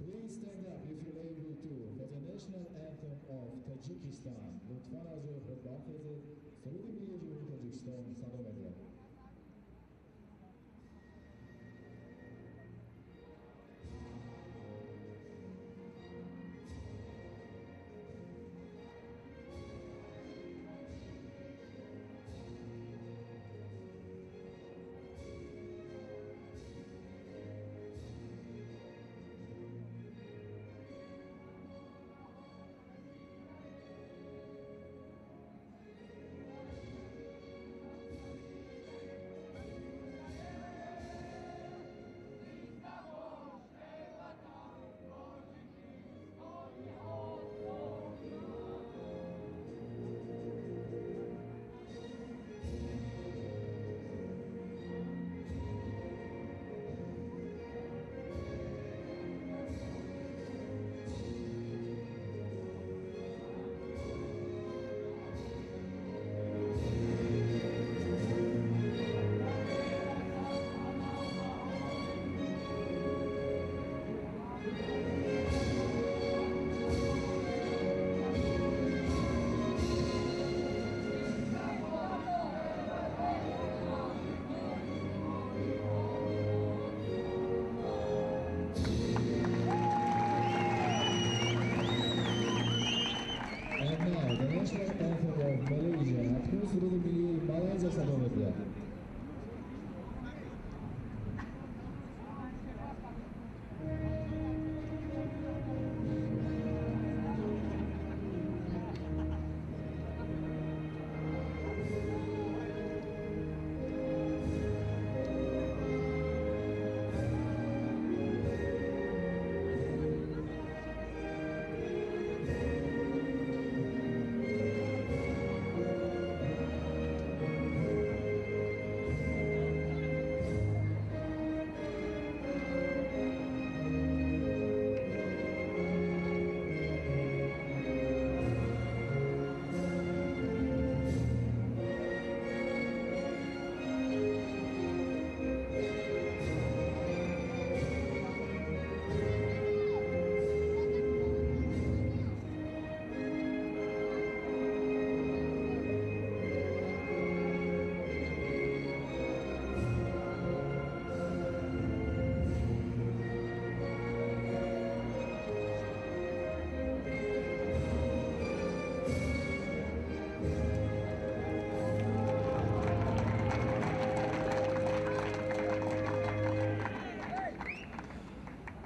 Please stand up if you're able to for the national anthem of Tajikistan. لطفاً از جای خود برخیزید. سرود ملی جمهوری تاجیکستان صدا می‌دهد. سرود ملی مالزیا صدا می‌دهد.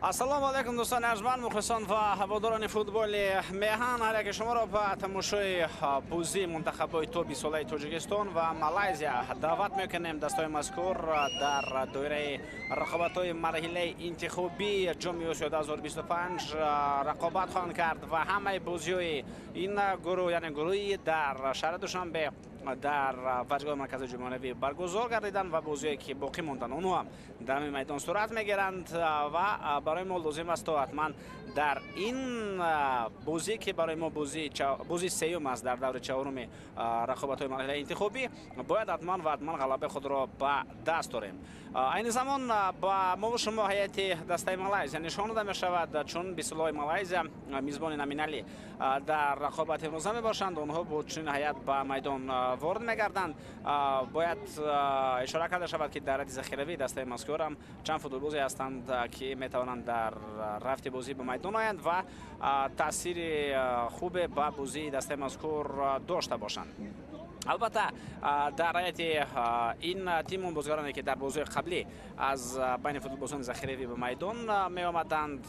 Ассалому алайкум, дӯстони арҷманд, мухлисон ва ҳаводорони футболи меҳан. Ҳар яке шуморо ба тамошои бозии мунтахабҳои то 20-солаи Тоҷикистон ва Малайзия даъват мекунем. Дастҳои мазкур дар доираи рақобатҳои марҳилаи интихобии Ҷоми Осиё 2025 рақобат хоҳанд кард ва ҳамаи бозиҳои ин гурӯҳ, яъне гурӯҳи дар шаҳри Душанбе дар варзишгоҳи марказии ҷумҳуриявӣ баргузор гардиданд ва бозиҳое ки боқӣ монданд, онҳо ҳам дар ҳамин майдон сурат мегиранд ва барои мо лозим аст то ҳатман дар ин бозӣ, ки барои мо бозии сеюм аст дар даври чаҳоруми рақобатҳои марҳилаи интихобӣ, бояд ҳатман ва ҳатман ғалабаи худро ба даст дорем. Айни замон ба мо шумо ҳайати дастаи Малайзия нишон дода мешавад, чун 20-солаҳои Малайзия мизбони номиналӣ дар рақобати имрӯза мебошанд. Онҳо бо чунин ҳайат ба майдон ворид мегарданд. Бояд ишора карда шавад, ки дар радди захиравии дастаи мазкур ҳам чанд футболбозе ҳастанд, ки метавонанд дар рафти бозӣ ба майдон оянд ва таъсири хубе ба бозии дастаи мазкур дошта бошанд. Албатта, дар ҳайати ин тим бозигароне, ки дар бозиҳои қаблӣ аз байни футболбозони захиравӣ ба майдон меомаданд,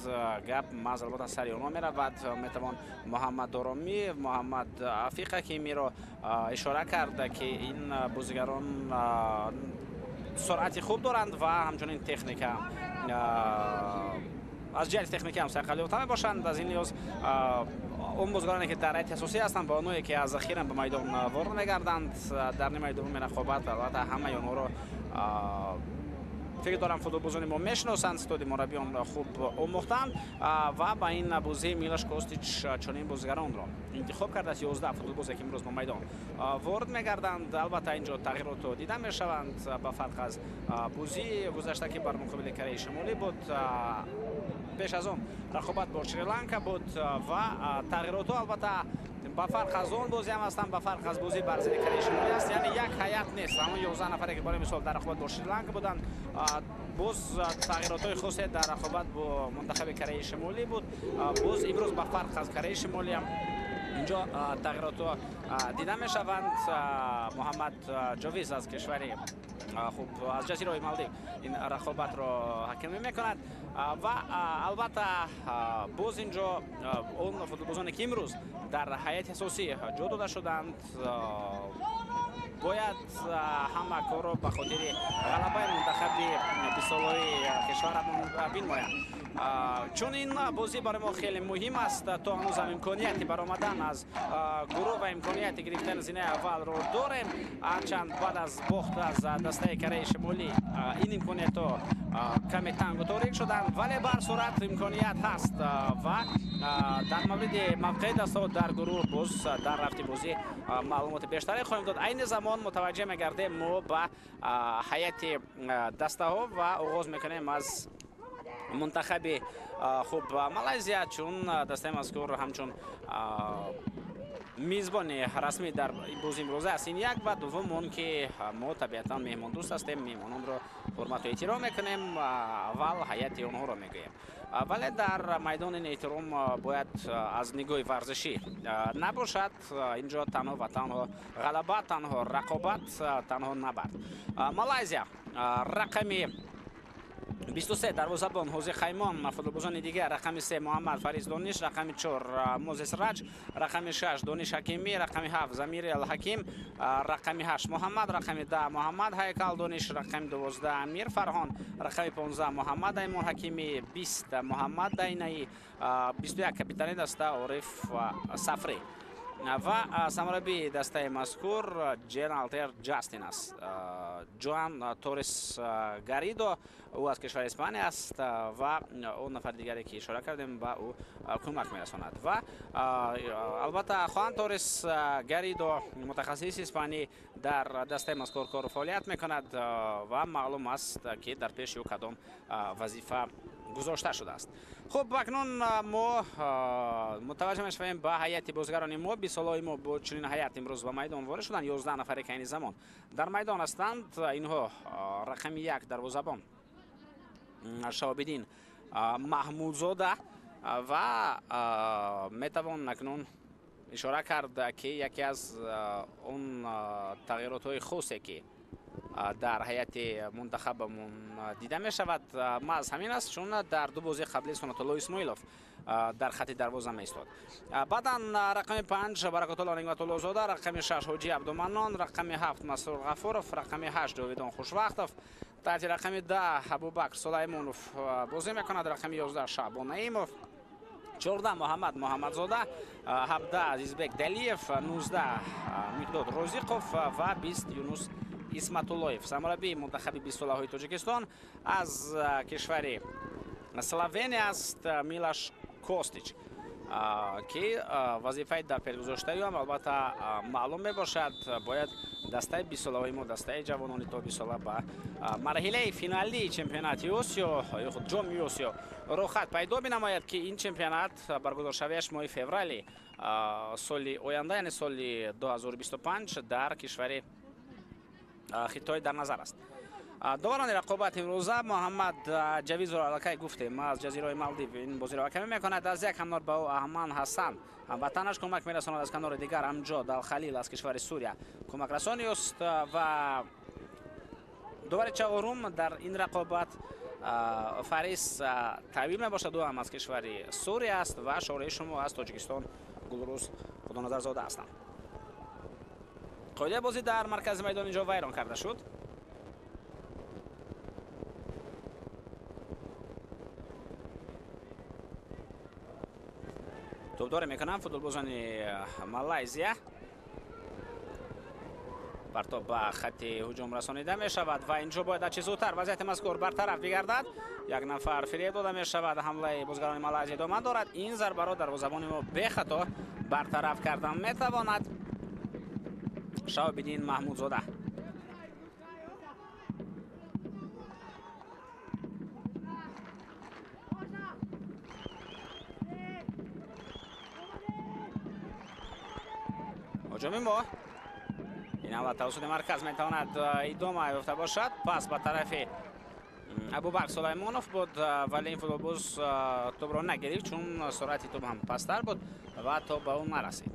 гап маҳз албатта сари онҳо меравад. Метавон Муҳаммад Доромӣ, Муҳаммад Афиқ Ҳакимиро ишора кард, ки ин бозигарон суръати хуб доранд ва ҳамчунин техника, аз ҷиҳати техникӣ ҳам сайқалёфта мебошанд. Аз ин лиҳоз он бозигароне, ки дар ҳайати асосӣ ҳастанд ва онҳое, ки аз захира ба майдон ворид мегарданд дар нимаи дуввуми рақобат, албатта ҳамаи онҳоро фикр дорам футболбозони мо мешиносанд, стоди мураббиён хуб омӯхтанд ва ба ин бозии Милош Костич чунин бозигаронро интихоб кардааст. 11 футболбозе, ки имрӯз ба майдон ворид мегарданд. Албатта, инҷо тағйирот дида мешаванд, ба фарқ аз бозии гузашта, ки бар муқобили Кореяи Шимолӣ буд. Пеш аз он рақобат бо Шри-Ланка буд ва тағйиротҳо албатта ба фарқ аз он бозӣ ҳам ҳастанд, ба фарқ аз бозӣ бар зидди Кореяи Шимолӣ аст. Яъне як ҳайат нест. Ҳамон 11 нафаре ки барои мисол дар рақобат бо Шри-Ланка буданд, боз тағйиротҳои хосе дар рақобат бо мунтахаби Кореяи Шимолӣ буд. Боз имрӯз ба фарқ аз Кореяи Шимолӣ ҳам инҷо тағйиротҳо дида мешаванд. Муҳаммад Ҷовиз аз кишвари хуб аз ҷазираҳои Малдив ин рақобатро ҳакимӣ мекунад ва албатта боз инҷо он футболбозоне ки имрӯз дар ҳайати асосӣ ҷо дода шуданд, бояд ҳама корро ба хотири ғалабаи мунтахаби бистсолаи кишварамон бинмоянд. Чун ин бозӣ барои мо хеле муҳим аст, то ҳанӯзам имконияти баромадан аз гурӯҳ ва имконияти гирифтани зинаи аввалро дорем. Ҳарчанд баъд аз бохт аз дастаи Кореяи Шимолӣ ин имкониятҳо каме тангу торик шуданд, вале ба ҳар сурат имконият ҳаст ва дар мавриди мавқеи дастаҳо дар гурӯҳ боз дар рафти бозӣ маълумоти бештаре хоҳем дод. Айни замон мутаваҷҷеҳ мегардем мо ба ҳайати дастаҳо ва оғоз мекунем аз мунтахаби хуб Малайзия, чун дастаи мазкур ҳамчун мизбони расмӣ дар бозии имрӯза аст. Ин як ва дуввум он ки мо табиатан меҳмондӯст ҳастем, меҳмононро ҳурмату эҳтиром мекунем, аввал ҳайати онҳоро мегӯем. Вале дар майдон ин эҳтиром бояд аз нигоҳи варзишӣ набошад. Инҷо танҳо ва танҳо ғалаба, танҳо рақобат, танҳо набард. Малайзия рақами 23 дарвозабон Ҳози Хаймон, футболбозони дигар рақами 3 Муҳаммад Фариз Дониш, рақами 4 Мозес Раҷ, рақами 6 Дониш Ҳакимӣ, рақами 7 Замир Алҳаким, рақами 8 Муҳаммад, рақами 10 Муҳаммад Ҳайкал Дониш, рақами 12 Амир Фарҳон, рақами 15 Муҳаммад Аймон Ҳакимӣ, 20 Муҳаммад Дайнаӣ, 21 капитани даста Ориф Сафрӣ. Ва самарабии дастаи мазкур Ҷен Алтер Ҷастин аст. Ҷоан Торрес Гаридо, ӯ аз кишвари Испания аст ва он нафари дигаре ки ишора кардем ба ӯ кӯмак мерасонад. Ва албатта Хуан Торрес Гаридо, мутахассиси испанӣ, дар дастаи мазкур кору фаъолият мекунад ва маълум аст ки дар пеши ӯ кадом вазифа гузошта шудааст. Хуб, акнун мо мутаваҷҷеҳ мешавем ба ҳайати бозигарони мо. Бистсолаҳои мо бо чунин ҳайат имрӯз ба майдон ворид шуданд. 11 нафаре ки айни замон дар майдон ҳастанд, инҳо рақами 1 дарвозабон Шаҳобиддин Маҳмудзода ва метавон акнун ишора кард ки яке аз он тағйиротҳои хосе ки дар ҳайати мунтахабамон дида мешавад маҳз ҳамин аст, чун дар ду бозии қаблӣ Сунатулло Исмоилов дар хати дарвоза меистод. Баъдан рақами 5 Баракатулло Ниъматуллозода, рақами 6 Ҳоҷи Абдуманнон, рақами 7 Масрур Ғафуров, рақами 8 Ҷовидон Хушвақтов, таҳти рақами 10 Абубакр Сулаймонов бозӣ мекунад, рақами 11 Шаъбон Наимов, 14 Муҳаммад Муҳаммадзода, 17 Азизбек Далиев, 19 Миқдод Розиқов ва 20 Юнус Исматуллоев. Самарабии мунтахаби бистсолаҳои Тоҷикистон аз кишвари Словения аст Милаш Костич, ки вазифаи дар пешгузоштаи ӯ албатта маълум мебошад. Бояд дастаи бистсолаҳои мо, дастаи ҷавонони то бистсола ба марҳилаи финалии чемпионати Осиё ё худ ҷоми Осиё роҳхат пайдо бинамояд, ки ин чемпионат баргузоршавиаш моҳи феврали соли оянда, яъне соли 2025 дар кишвари Хитой дар назар аст. Доварони рақобат имрӯза Муҳаммад Ҷавизро аллакай гуфтем, аз ҷазираҳои Малдив ин бозиро ҳакамӣ мекунад. Аз як ҳамнор ба ӯ Аҳман Ҳасан ҳамватанаш кӯмак мерасонад, аз канори дигар Амҷод Алхалил аз кишвари Сурия кӯмакрасони ӯст ва довари чаҳорум дар ин рақобат Фарис Тавил мебошад, ӯ ҳам аз кишвари Сурия аст ва шораи шумо аз Тоҷикистон Гулрӯз Худоназарзода ҳастанд. Қоидаи бозӣ дар маркази майдон инҷо вайрон карда шуд. Тӯбдорӣ мекунанд футболбозони Малайзия. Партоб ба хати ҳуҷум расонида мешавад ва инҷо бояд ҳарчи зудтар вазъияти мазкур бартараф бигардад. Як нафар фиреб дода мешавад, ҳамлаи бозигарони Малайзия идома дорад. Ин зарбаро дарвозабони мо бехато бартараф кардан метавонад. Шаҳобиддин Маҳмудзода. Ҳуҷуми мо ин ҳамла тавассути марказ метавонад идома ёфта бошад. Пас ба тарафи Абубакр Сулаймонов буд, вале ин футболбоз тӯбро нагирифт, чун суръати тӯб ҳам пасттар буд ва тӯб ба ӯ нарасид.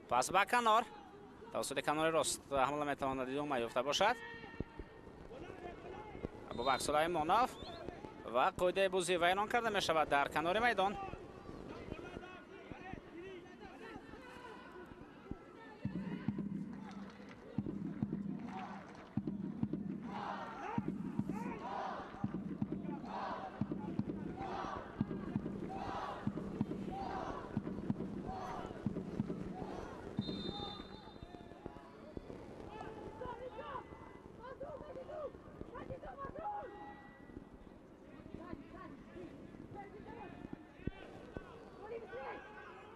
Пас ба канор, тавассути канори рост ҳамла метавонад идома ёфта бошад. Абубакр Сулаймонов ва қоидаи бозӣ вайрон карда мешавад дар канори майдон.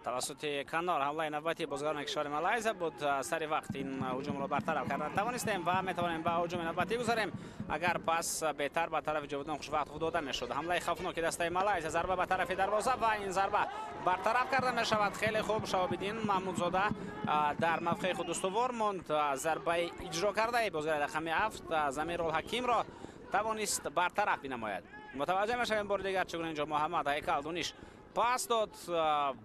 Тавассути канор ҳамлаи навбатии бозигарони кишвари Малайзия буд. Сари вақт ин ҳуҷумро бартараф кардан тавонистем ва метавонем ба ҳуҷуми навбатӣ гузарем. Агар пас беҳтар ба тарафи Ҷовидон Хушвақтов дода мешуд. Ҳамлаи хавфноки дастаи Малайзия, зарба ба тарафи дарвоза ва ин зарба бартараф карда мешавад. Хеле хуб Шаҳобиддин Маҳмудзода дар мавқеи худ устувор монд. Зарбаи иҷро кардаи бозигари рақами 7 Замирул Ҳакимро тавонист бартараф бинамояд. Мутаваҷҷеҳ мешавем бори дигар чигуна инҷо Муҳаммад Ҳайкал Дониш пас дод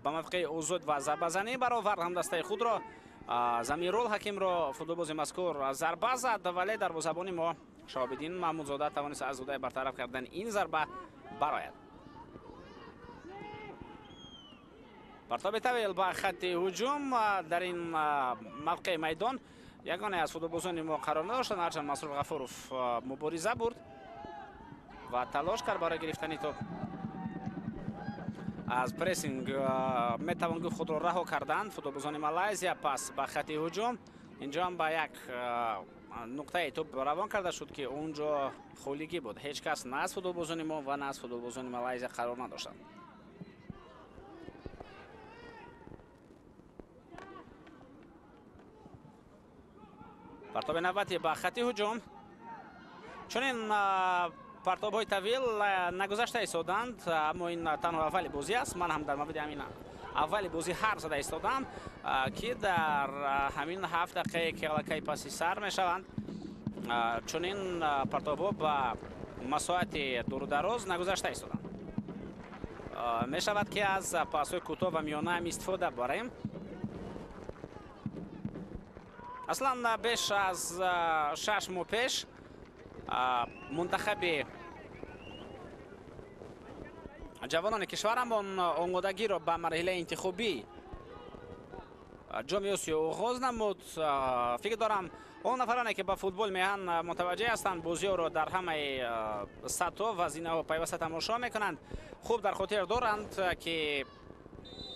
ба мавқеи озод ва зарбазанӣ баровард ҳамдастаи худро. Замирул Ҳакимро футболбози мазкур зарба зад, вале дарвозабони мо Шаҳобиддин Маҳмудзода тавонист аз ӯҳдаи бартараф кардани ин зарба барояд. Партоби тавил ба хатти ҳуҷум. Дар ин мавқеи майдон ягоне аз футболбозони мо қарор надоштанд, ҳарчанд Масрур Ғафуров мубориза бурд ва талош кард барои гирифтани топ. Аз прессинг метавон гуфт худро раҳо карданд футболбозони Малайзия. Пас ба хатти ҳуҷум инҷо ҳам ба як нуқтаи тӯб равон карда шуд, ки он ҷо холигӣ буд. Ҳеҷ кас на аз футболбозони мо ва на аз футболбозони Малайзия қарор надоштанд. Партоби навбатӣ ба хатти ҳуҷум. Чунин партобҳои тавил нагузашта истоданд, аммо ин танҳо аввали бозӣ аст. Ман ҳам дар мавриди ҳамин аввали бозӣ ҳарф зада истодам, ки дар ҳамин 7 дақиқае ки аллакай паси сар мешаванд, чунин партобҳо ба масоҳати дурудароз нагузашта истоданд. Мешавад, ки аз пасҳои кӯтоҳ ва миёна ҳам истифода барем. Аслан беш аз 6 моҳ пеш мунтахаби ҷавонони кишварамон омодагиро ба марҳилаи интихобӣ ҷоми Осиё оғоз намуд. Фикр дорам он нафароне ки ба футбол меҳан мутаваҷҷеҳ ҳастанд, бозиҳоро дар ҳамаи сатҳҳо ва зинаҳо пайваста тамошо мекунанд, хуб дар хотир доранд, ки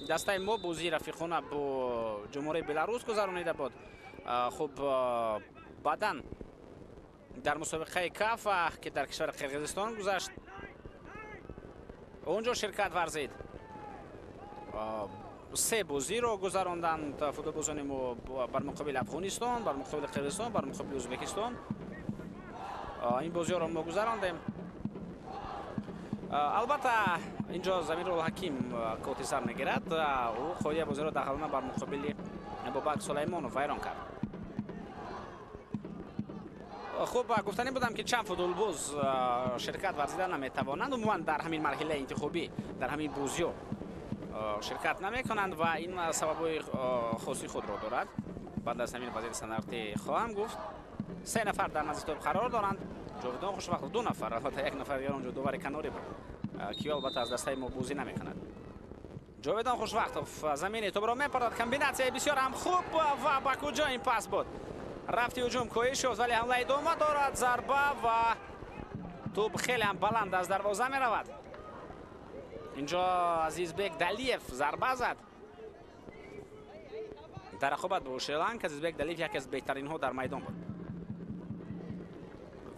дастаи мо бозии рафиқона бо ҷумҳурии Беларус гузаронида буд. Хуб, баъдан дар мусобиқаи Кафа, ки дар кишвари Қирғизистон гузашт, он ҷо ширкат варзид. 3 бозиро гузаронданд футболбозони мо бар муқобили Афғонистон, бар муқобили Қирғизистон, бар муқобили Ӯзбекистон. Ин бозиҳоро мо гузарондем. Албатта инҷо Замирул Ҳаким коти сар мегирад. Ӯ қоидаи бозиро дағалона бар муқобили Абубакр Сулаймонов вайрон кард. Хуб, гуфтанӣ будам, ки чанд футболбоз ширкат варзида наметавонанд. Умуман дар ҳамин марҳилаи интихобӣ, дар ҳамин бозиҳо ширкат намекунанд ва ин сабабҳои хоси худро дорад. Баъд аз ҳамин вазири саноатӣ хоҳам гуфт. 3 нафар дар назди тӯб қарор доранд. Ҷовидон Хушвақтов 2 нафар, албатта як нафар дигар онҷо довари канорӣ буд, ки албатта аз дастаи мо бозӣ намекунад. Ҷовидон Хушвақтов замини тӯбро мепардад. Комбинатсияи бисёр ҳам хуб ва ба куҷо ин пас буд? Рафти ҳуҷум коҳиш ёфт, вале ҳамла идома дорад. Зарба ва тӯб хеле ҳам баланд аз дарвоза меравад. Инҷо Азизбек Далиев зарба зад. Дар рақобат бо Шри-Ланка Азизбек Далиев яке аз беҳтаринҳо дар майдон буд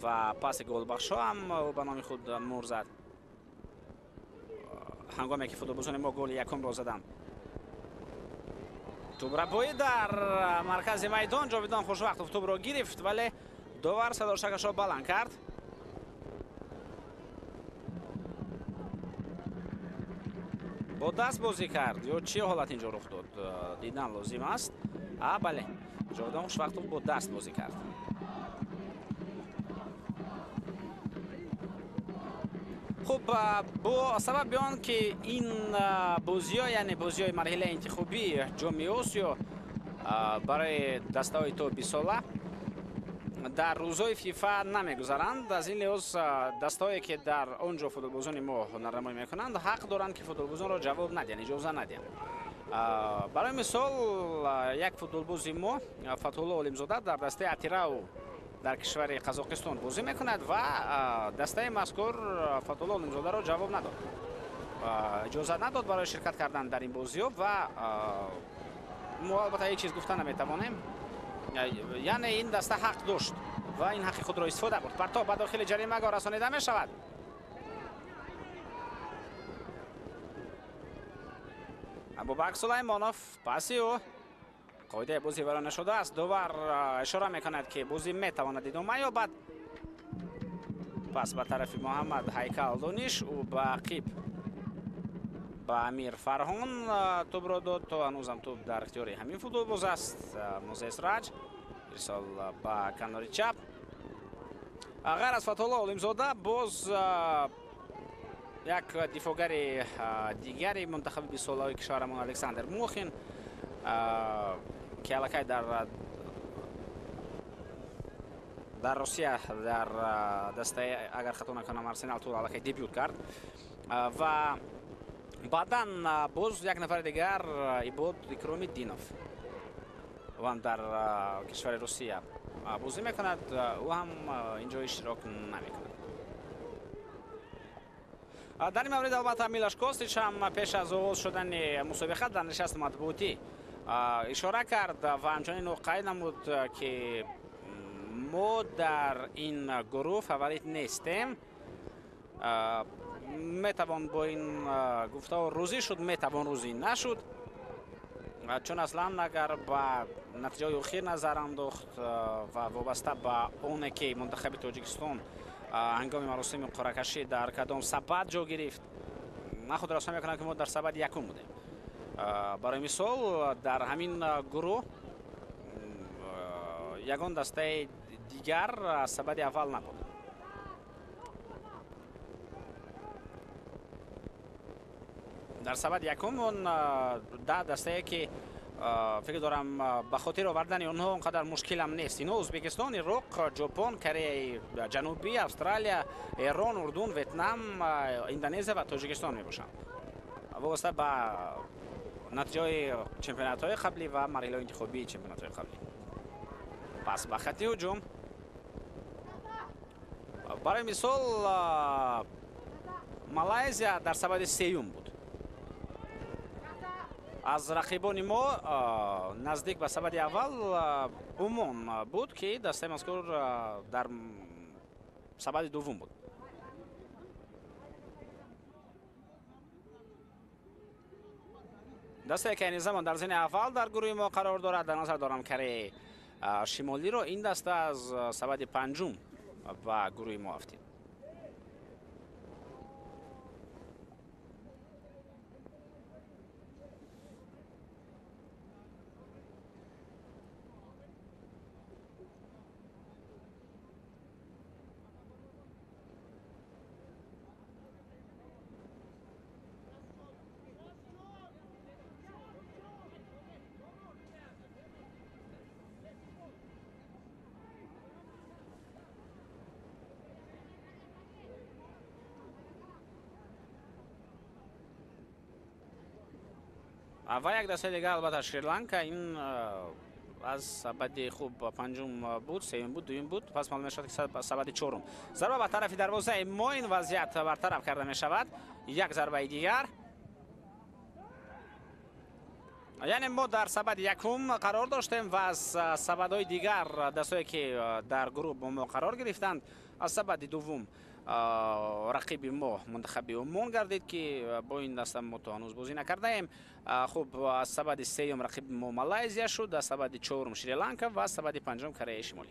ва паси голбахшо ҳам ӯ ба номи худ мур зад. Ҳангоме ки футболбозони мо голи якумро заданд. Тӯбрабоӣ дар маркази майдон. Ҷовидон Хушвақтов тӯбро гирифт, вале Довар садошакашро баланд кард. Бо даст бозӣ кард ё чӣ ҳолат инҷо рух дод, дидан лозим аст. Бале, Ҷовидон Хушвақтов бо даст бозӣ кард. Хуб, бо сабаби он ки ин бозиҳо, яъне бозиҳои марҳилаи интихобии Ҷоми Осиё барои дастаҳои то 20 сола дар рӯзҳои ФИФА намегузаранд, аз ин лиҳоз дастаҳое ки дар он ҷо футболбозони мо ҳунарнамоӣ мекунанд, ҳақ доранд ки футболбозонро ҷавоб надиҳанд, иҷоза надиҳанд. Барои мисол, як футболбози мо Фатҳулло Олимзода дар дастаи Атирау дар кишвари Қазоқистон бозӣ мекунад ва дастаи мазкур Фатҳулло Олимзодаро ҷавоб надод, иҷоза надод барои ширкат кардан дар ин бозиҳо ва мо албатта ҳеҷ чиз гуфта наметавонем. Яъне ин даста ҳақ дошт ва ин ҳаққи худро истифода бурд. Партоб ба дохили ҷаримагоҳ расонида мешавад. Абубакр Сулаймонов паси ӯ. Қоидаи бозӣ вайрон нашудааст. Довар ишора мекунад, ки бозӣ метавонад идома ёбад. Пас ба тарафи Муҳаммад Ҳайкал Дониш, ӯ ба ақиб ба Амир Фарҳон тӯбро дод. То ҳанӯзам тӯб дар ихтиёри ҳамин футболбоз аст. Музес Раҷ ирсол ба канори чап. Ғайр аз Фатҳулло Олимзода боз як дифоъгари дигари мунтахаби 20 солаҳои кишварамон Александр Мухин, ки аллакай дар Русия дар дастаи, агар хато накунам, Арсенал Тула аллакай дебют кард ва баъдан боз як нафари дигар Ибод Икромиддинов, ӯ ҳам дар кишвари Русия бозӣ мекунад, ӯ ҳам инҷо иштирок намекунад. Дар ин маврид албатта Милош Костич ҳам пеш аз оғоз шудани мусобиқа дар нишасти матбуотӣ ишора кард ва ҳамчунин ӯ қайд намуд, ки мо дар ин гурӯҳ фаворит нестем. Метавон бо ин гуфтаҳо рӯзӣ шуд, метавон рӯзӣ нашуд, чун аслан агар ба натиҷаҳои охир назар андохт ва вобаста ба оне ки мунтахаби Тоҷикистон ҳангоми маросими қуръакашӣ дар кадом сабад ҷо гирифт, ман худ расо мекунам, ки мо дар сабади якум будем. Барои мисол, дар ҳамин гурӯҳ ягон дастаи дигар аз сабади аввал набуд. Дар сабади якум он 10 дастае ки фикр дорам ба хотир овардани онҳо он қадар мушкилам нест. Инҳо Ӯзбекистон, Ироқ, Ҷопон, Кореяи Ҷанубӣ, Австралия, Эрон, Урдун, Ветнам, Индонезия ва Тоҷикистон мебошанд. Вобаста ба натиҷаҳои чемпионатҳои қаблӣ ва марҳилаҳои интихобии чемпионатҳои қаблӣ. Пас ба хати ҳуҷум. Барои мисол, Малайзия дар сабади сеюм буд. Аз рақибони мо наздик ба сабади аввал Умон буд, ки дастаи мазкур дар сабади дуввум буд. Дастае ки айни замон дар зини аввал дар гурӯҳи мо қарор дорад, дар назар дорам Кореяи Шимолиро, ин даста аз сабади панҷум ба гурӯҳи мо афтид. Ва як дастаи дигар албатта Шри-Ланка, ин аз сабади хуб панҷум буд, сеюм буд, дуюм буд, пас маълум мешавад, ки сабади чорум. Зарба ба тарафи дарвозаи мо, ин вазъият бартараф карда мешавад. Як зарбаи дигар. Яъне мо дар сабади якум қарор доштем ва аз сабадҳои дигар дастое ки дар гурӯҳ бо мо қарор гирифтанд, аз сабади дуввум рақиби мо мунтахаби Умон гардид, ки бо ин даста мо то ҳанӯз бозӣ накардаем. Хуб, аз сабади сеюм рақиби мо Малайзия шуд, аз сабади чорум Шри-Ланка ва аз сабади панҷум Кореяи Шимолӣ.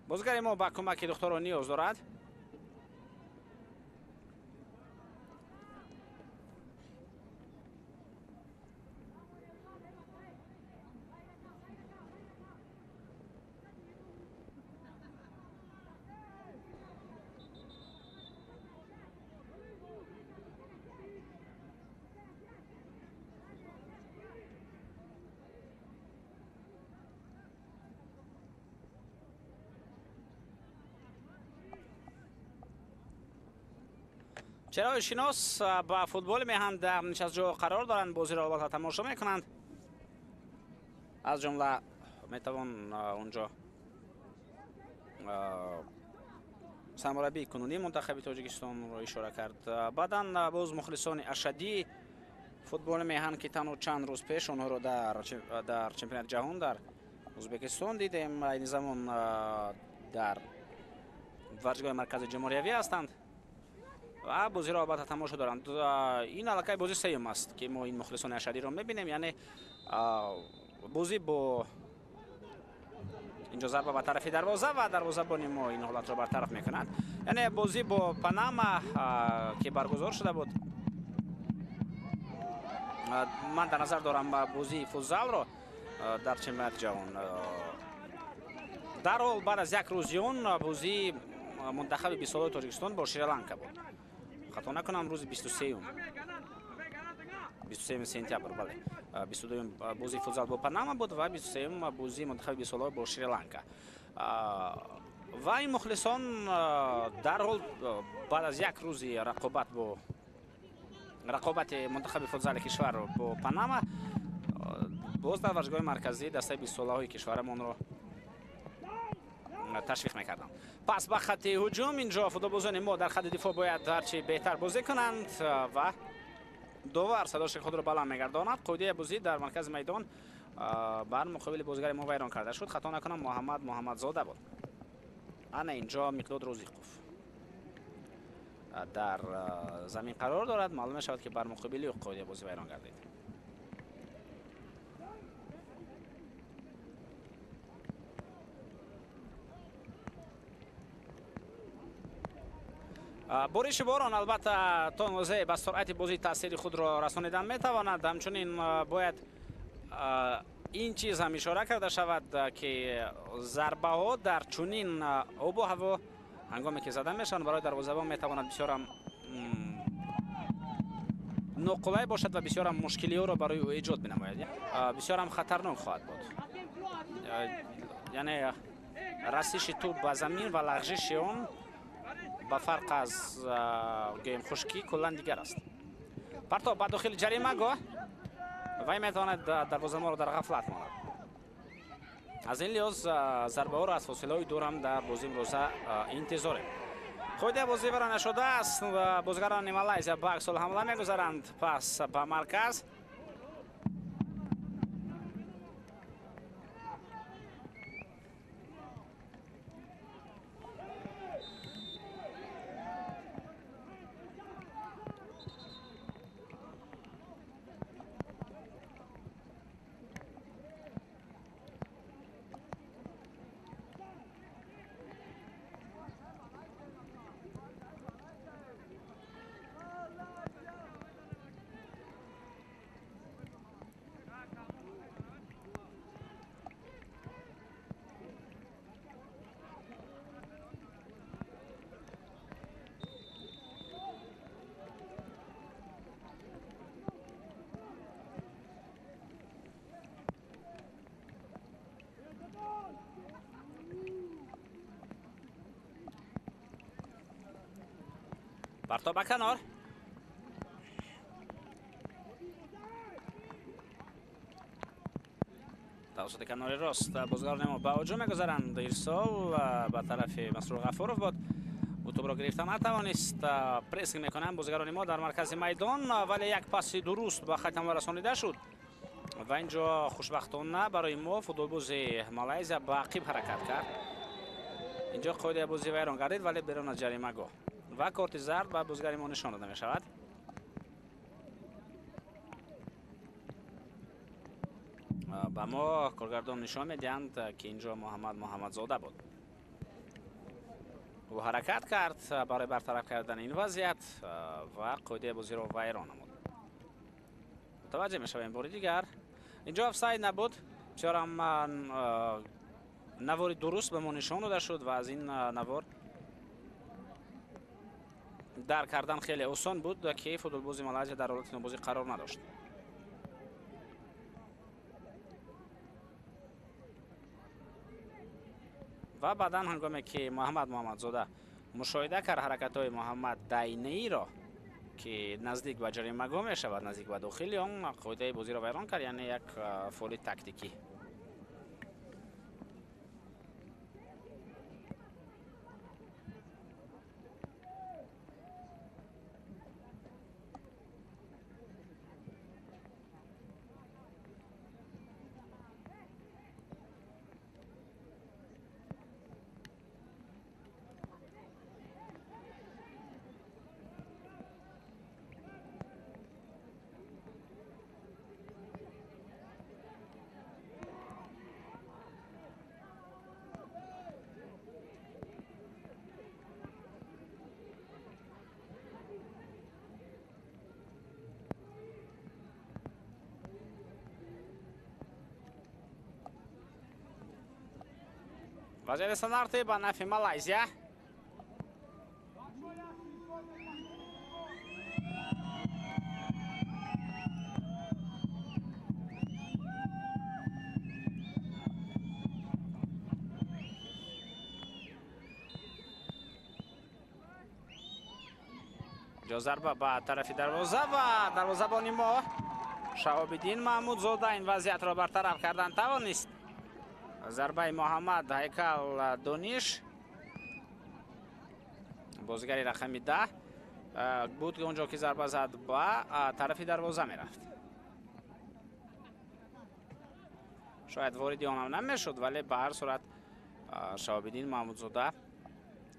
Бозигари мо ба кӯмаки духтурон ниёз дорад. Чарои шинос ба футболи меҳан дар нишастҷо қарор доранд, бозиро албатта тамошо мекунанд. Аз ҷумла метавон онҷо сармураббии кунунии мунтахаби Тоҷикистонро ишора кард. Баъдан боз мухлисони ашаддии футболи меҳан, ки танҳо чанд рӯз пеш онҳоро дар чемпионати ҷаҳон дар Ӯзбекистон дидем, айни замон дар варзишгоҳи маркази ҷумҳуриявӣ ҳастанд ва бозиро албатта тамошо доранд. Ин аллакай бозии сеюм аст, ки мо ин мухлисони ашадиро мебинем. Яъне бозӣ бо инҷо зарба ба тарафи дарвоза ва дарвозабони мо ин ҳолатро бартараф мекунад. Яъне бозӣ бо Панама, ки баргузор шуда буд, ман дар назар дорам бозии футзалро дар чемпионати ҷаҳон. Дарҳол баъд аз як рӯзи он бозии мунтахаби 20-солаи Тоҷикистон бо Шри-Ланка буд. Хато накунам, рӯзи 23 сентябр, бале. 22 бозии футзал бо Панама буд ва 23 бозии мунтахаби 20-солаҳо бо Шри-Ланка. Ва ин мухлисон дарҳол баъд аз як рӯзи рақобат бо рақобати мунтахаби футзали кишвар бо Панама боз дар варзишгоҳи марказӣ дастаи 20-солаҳои кишварамонро ташвиқ мекарданд. Пас ба хатти ҳуҷум инҷо футболбозони мо дар хатти дифоъ бояд ҳарчи беҳтар бозӣ кунанд ва довар садоши худро баланд мегардонад. Қоидаи бозӣ дар маркази майдон бар муқобили бозигари мо вайрон карда шуд. Хато накунам, Муҳаммад Муҳаммадзода буд. Ана инҷо Миқдод Розиқов дар замин қарор дорад. Маълум мешавад, ки бар муқобили ӯ қоидаи бозӣ вайрон гардид. Бориши борон албатта то андозае ба суръати бозӣ таъсири худро расонидан метавонад. Ҳамчунин бояд ин чиз ҳам ишора карда шавад, ки зарбаҳо дар чунин обу ҳаво ҳангоме ки зада мешаванд барои дарвозабон метавонад бисёрам ноқулай бошад ва бисёрам мушкилиҳоро барои ӯ эҷод менамояд. Бисёрам хатарнок хоҳад буд. Яъне расиши тӯб ба замин ва лағжиши он ба фарқ аз гӯем хушкӣ куллан дигар аст. Партоб ба дохили ҷаримагоҳ вай метавонад дарвозамонро дар ғафлат монад. Аз ин лиҳоз зарбаҳоро аз фосилаҳои дурам дар бозии имрӯза интизорем. Қоидаи бозӣ вайрон нашудааст. Бозигарони Малайзия ба аксул ҳамла мегузаранд. Пас ба марказ. Партоб ба канор. Тавассути канори рост бозигарони мо ба ҳуҷум мегузаранд. Ирсол ба тарафи Масрур Ғафуров буд. Ӯ тӯбро гирифта натавонист. Прессинг мекунанд бозигарони мо дар маркази майдон, вале як паси дуруст ба хатти ҳамла расонида шуд ва инҷо хушбахтона барои мо футболбози Малайзия ба ақиб ҳаракат кард. Инҷо қоидаи бозӣ вайрон гардид, вале берун аз ҷаримагоҳ ва корти зард ба бозигари мо нишон дода мешавад. Ба мо коргардон нишон медиҳанд, ки инҷо Муҳаммад Муҳаммадзода буд. Ӯ ҳаракат кард барои бартараф кардани ин вазъият ва қоидаи бозиро вайрон намуд. Мутаваҷҷеҳ мешавем бори дигар. Инҷо офсайд набуд. Бисёрам навори дуруст ба мо нишон дода шуд ва аз ин навор дарк кардан хеле осон буд, ки футболбози Малайзия дар ҳолати нобозӣ қарор надошт. Ва баъдан ҳангоме ки Муҳаммад Муҳаммадзода мушоҳида кард ҳаракатҳои Муҳаммад Дайнеиро, ки наздик ба ҷаримагоҳ мешавад, наздик ба дохили он, қоидаи бозиро вайрон кард, яъне як фоли тактикӣ. Вазъияти стандартӣ ба нафъи Малайзия. Ҷо зарба ба тарафи дарвоза ва дарвозабони мо Шаҳобиддин Маҳмудзода ин вазъиятро бартараф кардан тавонист. Зарбаи Муҳаммад Ҳайкал Дониш, бозигари рақами 10 буд, ки онҷо ки зарба зад ба тарафи дарвоза мерафт. Шояд вориди онам намешуд, вале ба ҳар сурат Шаҳобиддин Маҳмудзода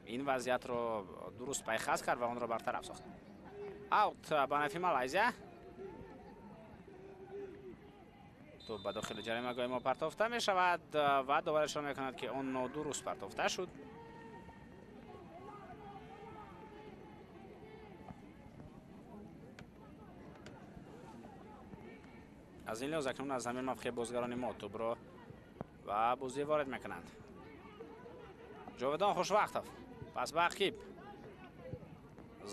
ин вазъиятро дуруст пайхас кард ва онро бартараф сохт. Аут ба нафъи Малайзия. Тӯп ба дохили ҷаримагоҳи мо партофта мешавад ва довар ишора мекунад, ки он нодуруст партофта шуд. Аз ин лиҳоз акнун аз ҳамин мавқеъ бозигарони мо тӯбро ба бозӣ ворид мекунанд. Ҷовидон Хушвақтов пас ба ақиб.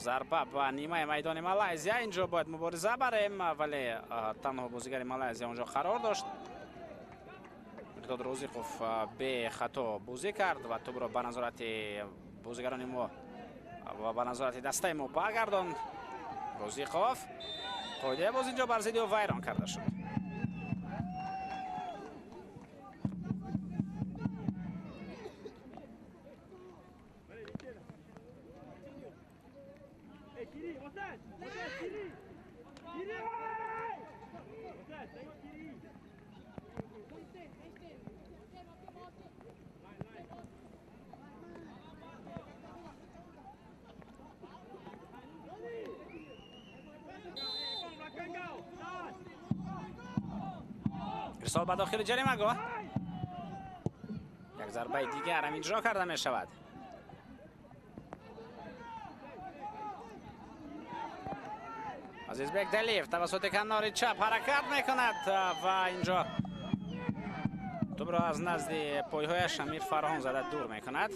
Зарба ба нимаи майдони Малайзия. Инҷо бояд мубориза барем, вале танҳо бозигари Малайзия онҷо қарор дошт. Миқдод Розиқов бехато бозӣ кард ва тӯбро ба назорати бозигарони мо ва ба назорати дастаи мо баргардонд. Розиқов қоидаи боз инҷо бар зидди ӯ вайрон карда шуд. Ирсол ба дохили ҷаримагоҳ. Як зарбаи дигар ҳам иҷро карда мешавад. Азизбек Далиев тавассути канори чап ҳаракат мекунад ва инҷо тӯбро аз назди пойҳояш Амир Фарҳон зада дур мекунад.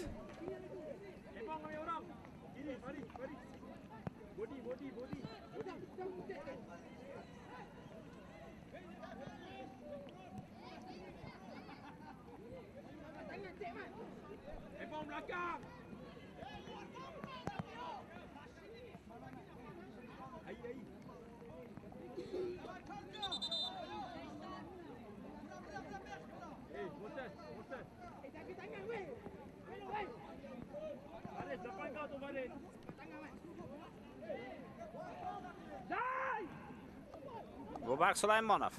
Бубак Сулаймонов.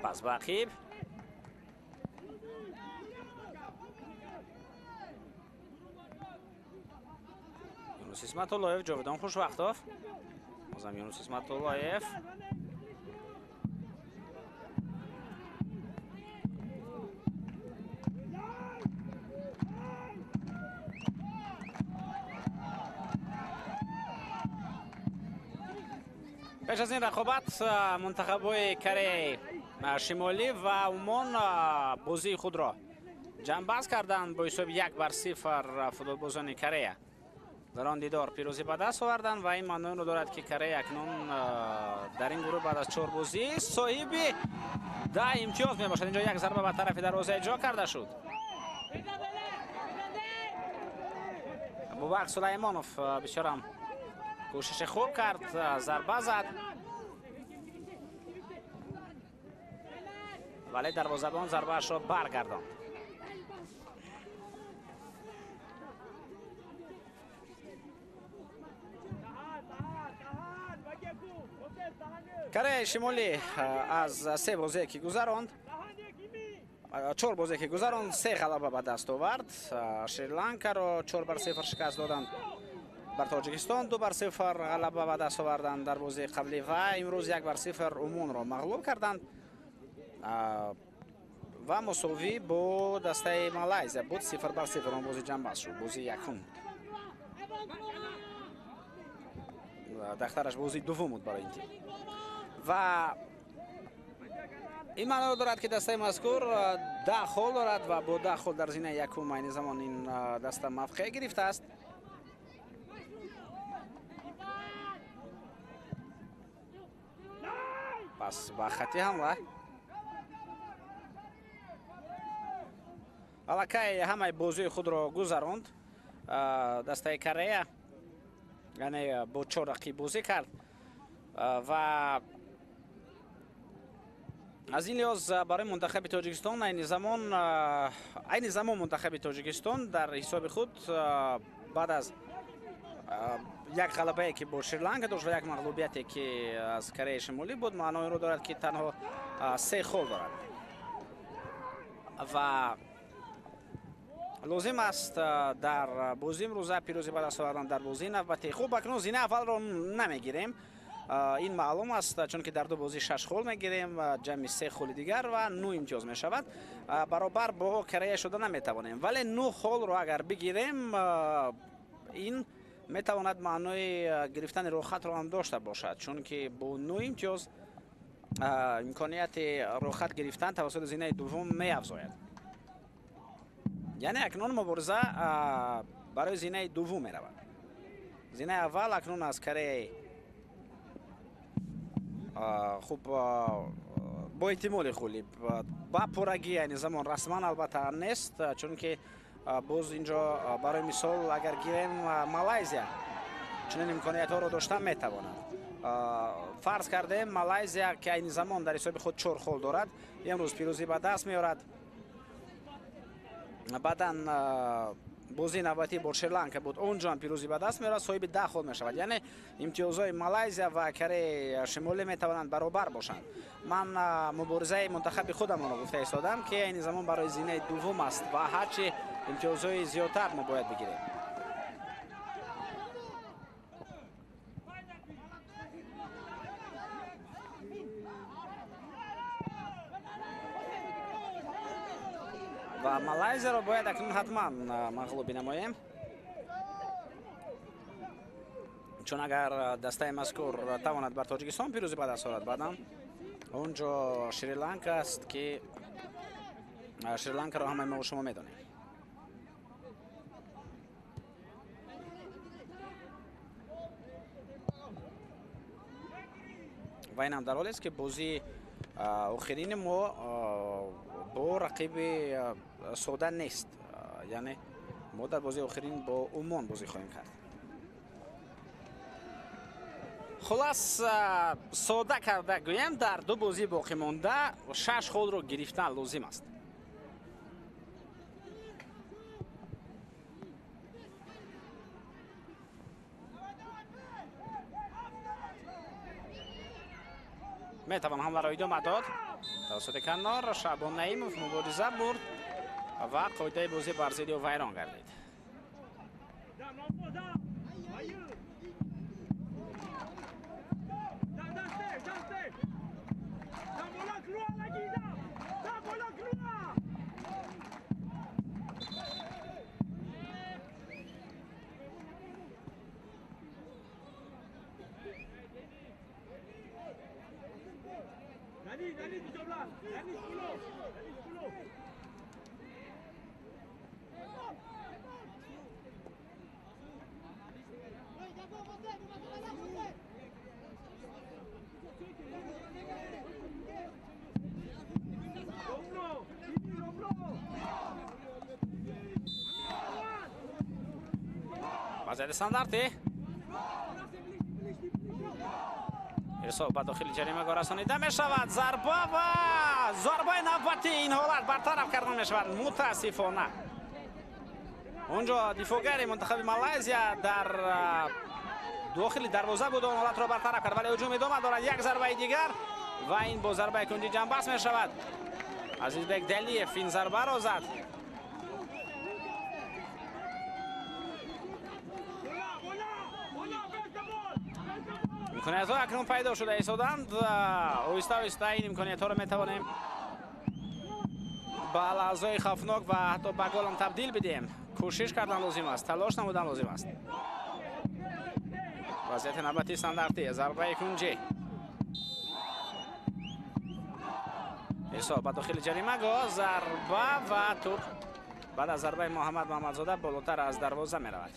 Пас ба ақиб. Юнус Исматуллоев, Ҷовидон Хушвақтов. Бозам Юнус Исматуллоев. Пеш аз ин рақобат мунтахабҳои Кореяи Шимолӣ ва Умон бозии худро ҷамъбаст карданд бо ҳисоби 1-0. Футболбозони Корея дар он дидор пирӯзӣ ба даст оварданд ва ин маъноро дорад, ки Корея акнун дар ин гурӯҳ баъд аз 4 бозӣ соҳиби 10 имтиёз мебошад. Инҷо як зарба ба тарафи дарвоза иҷро карда шуд. Абубакр Сулаймонов бисёрам кӯшиши хуб кард, зарба зад, вале дарвозабон зарбаашро баргардонд. Кореяи Шимолӣ аз 3 бозие ки гузаронд, 4 бозие ки гузаронд, 3 ғалаба ба даст овард. Шри-Ланкаро 4-0 шикаст доданд, бар Тоҷикистон 2-0 ғалаба ба даст оварданд дар бозии қаблӣ ва имрӯз 1-0 Умонро мағлуб карданд ва мусовӣ бо дастаи Малайзия буд 0-0. Он бозӣ ҷамъбаст шуд, бозии якум буд, дахтараш бозии дуввум буд барои ин тим. Ва ин маъноро дорад, ки дастаи мазкур 10 хол дорад ва бо 10 хол дар зинаи якум айни замон ин даста мавқеъ гирифтааст. Пас ба хати ҳамла аллакай ҳамаи бозии худро гузаронд дастаи Корея, яъне бо 4 рақиб бозӣ кард ва аз ин лиҳоз барои мунтахаби Тоҷикистон айни замон мунтахаби Тоҷикистон дар ҳисоби худ баъд аз як ғалабае ки бо Шри-Ланка дошт ва як мағлубияте ки аз Кореяи Шимолӣ буд, маънои онро дорад, ки танҳо 3 хол дорад ва лозим аст дар бозии имрӯза пирӯзӣ ба даст овардан дар бозии навбатӣ. Хуб, акнун зина аввалро намегирем, ин маълум аст, чунки дар ду бозӣ 6 хол мегирем, ҷамъи 3 холи дигар ва 9 имтиёз мешавад. Баробар бо Корея шуда наметавонем, вале 9 холро агар бигирем, ин метавонад маънои гирифтани рӯхатро ҳам дошта бошад, чунки бо 9 имтиёз имконияти рӯхат гирифтан тавассути зинаи дуввум меафзояд. Яъне акнун мубориза барои зинаи дуввум меравад. Зинаи аввал акнун аз Кореяи хуб бо эҳтимоли ғолиб ба пуррагӣ айни замон расман албатта нест, чунки боз инҷо барои мисол агар гирем Малайзия чунин имкониятҳоро дошта метавонад. Фарз кардем Малайзия, ки айни замон дар ҳисоби худ 4 хол дорад, имрӯз пирӯзӣ ба даст меорад. Баъдан бозии навбатӣ бо Шри-Ланка буд, онҷо ҳам пирӯзӣ ба даст меорад, соҳиби 10 хол мешавад. Яъне имтиёзҳои Малайзия ва Кореяи Шимолӣ метавонанд баробар бошанд. Ман муборизаи мунтахаби худамонро гуфта истодам, ки айни замон барои зинаи дуввум аст ва ҳарчи имтиёзҳои зиёдтар мо бояд бигирем. Ва Малайзияро бояд акнун ҳатман мағлуб бинамоем, чун агар дастаи мазкур тавонад бар Тоҷикистон пирӯзӣ ба даст орад, баъдан онҷо Шри-Ланка аст, ки Шри-Ланкаро ҳамаи мо шумо медонем. Ва инам дар ҳолест, ки бозии охирини мо бо рақиби сода нест, яъне мо дар бозии охирин бо Умон бозӣ хоҳем кард. Хулас, сода карда гӯем, дар ду бозии боқимонда 6 холро гирифтан лозим аст. Метавон ҳамларо идома дод тавассути канор. Шаъбон Наимов мубориза бурд ва қоидаи бозӣ бар зидди ӯ вайрон гардид. وضعیت استانداردی ارسال به داخل جریمه رسانیده می شود. ضربه و ضربه نوبتی این حالت برطرف کرده می شود. متاسفانه اونجا دیفاگر منتخب مالایزیا در داخل دروازه بود و آن حالت را برطرف کرد، ولی هجوم ادامه دارد. یک ضربه دیگر و این با ضربه کنجی جنباز می شود. عزیزبek دلیف این ضربه را زد. имкониятҳо акнун пайдо шуда истоданд. Оҳиста оҳиста ин имкониятҳоро метавонем ба лаҳзаҳои хавфнок ва ҳатто ба голам табдил бидиҳем. Кӯшиш кардан лозим аст, талош намудан лозим аст. Вазъияти навбати стандартӣ, зарбаи кунҷӣ. Ирсол ба дохили ҷаримагоҳ, зарба ва тӯп баъд аз зарбаи Муҳаммад Муҳаммадзода болотар аз дарвоза меравад.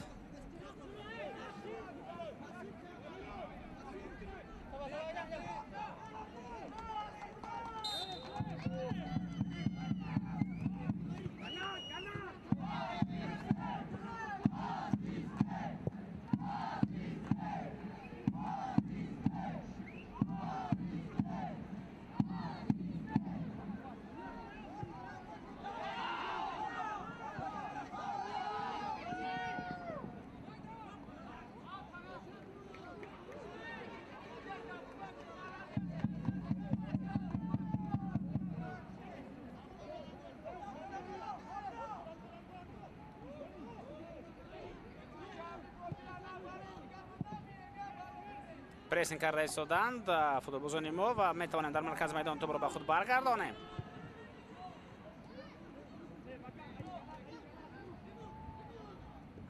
Прессинг карда истоданд футболбозони мо ва метавонем дар маркази майдон тӯбро ба худ баргардонем.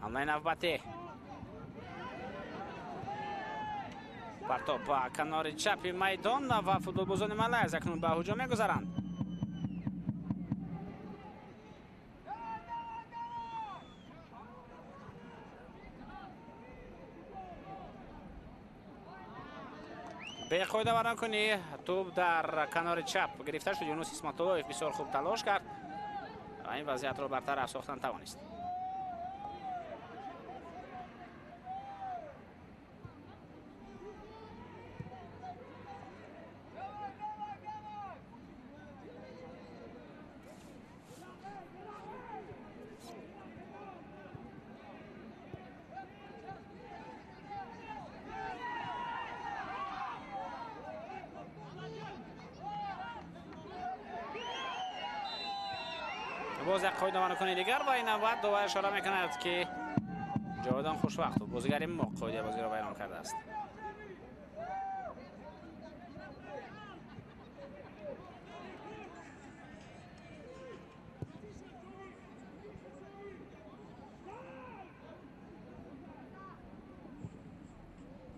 Ҳамлаи навбатӣ, партоб ба канори чапи майдон ва футболбозони Малайзия акнун ба ҳуҷум мегузаранд. Беқоида варанкунӣ, тӯб дар канори чап гирифта шуд. Юнус Исматуллоев бисёр хуб талош кард ва ин вазъиятро бартараф сохтан тавонист. Боз як қоидаванакуни дигар ва ин навбат довар ишора мекунад, ки Ҷовидон Хушвақтов бозигари мо қоидаи бозиро вайрон кардааст.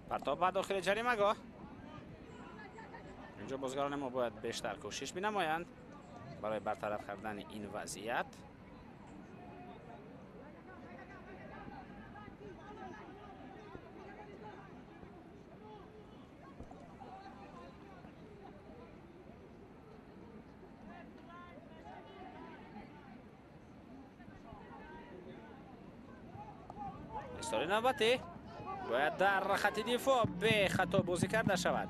Партоб ба дохили ҷаримагоҳ. Инҷо бозигарони мо бояд бештар кӯшиш бинамоянд барои бартараф кардани ин вазъият. Истори навбатӣ бояд дар хати дифоъ бехато бозӣ карда шавад.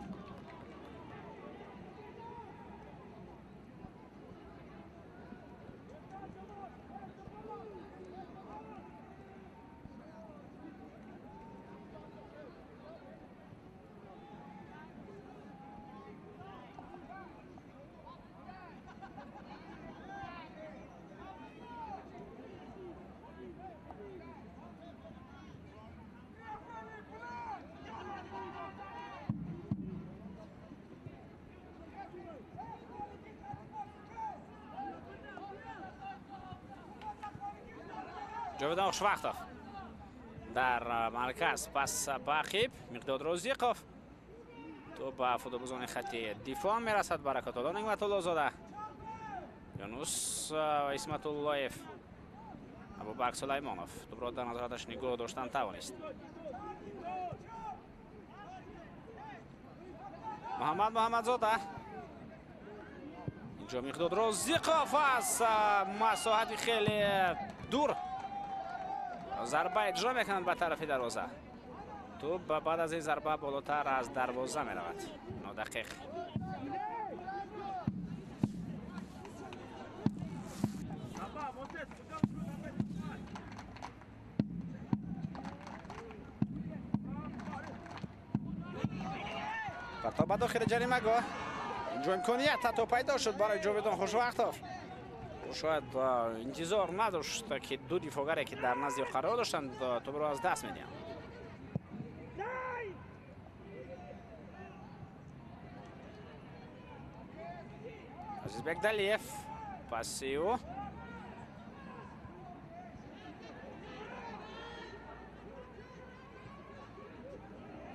Ҷовидон Хушвақтов дар марказ, пас ба ақиб Миқдод Розиқов, то ба футболбозони хати дифоъ мерасад. Баракатулло Неъматуллозода. Юнус Исматуллоев, Абубакр Сулаймонов тӯбро дар назораташ нигоҳ доштан тавонист. Муҳаммад Муҳаммадзода. Инҷо Миқдод Розиқов аз масоҳати хеле дур зарба иҷро мекунад ба тарафи дарвоза. Тӯб баъд аз ин зарба болотар аз дарвоза меравад. Нодақиқ. Партоб ба дохили ҷаримагоҳ. Инҷо имконият ҳатто пайдо шуд барои Ҷовидон Хушвақтов. Ӯ шояд интизор надошт, ки ду дифоъгаре, ки дар назди ӯ қарор доштанд, тӯбро аз даст медиҳанд. Азизбек Далиев паси ӯ.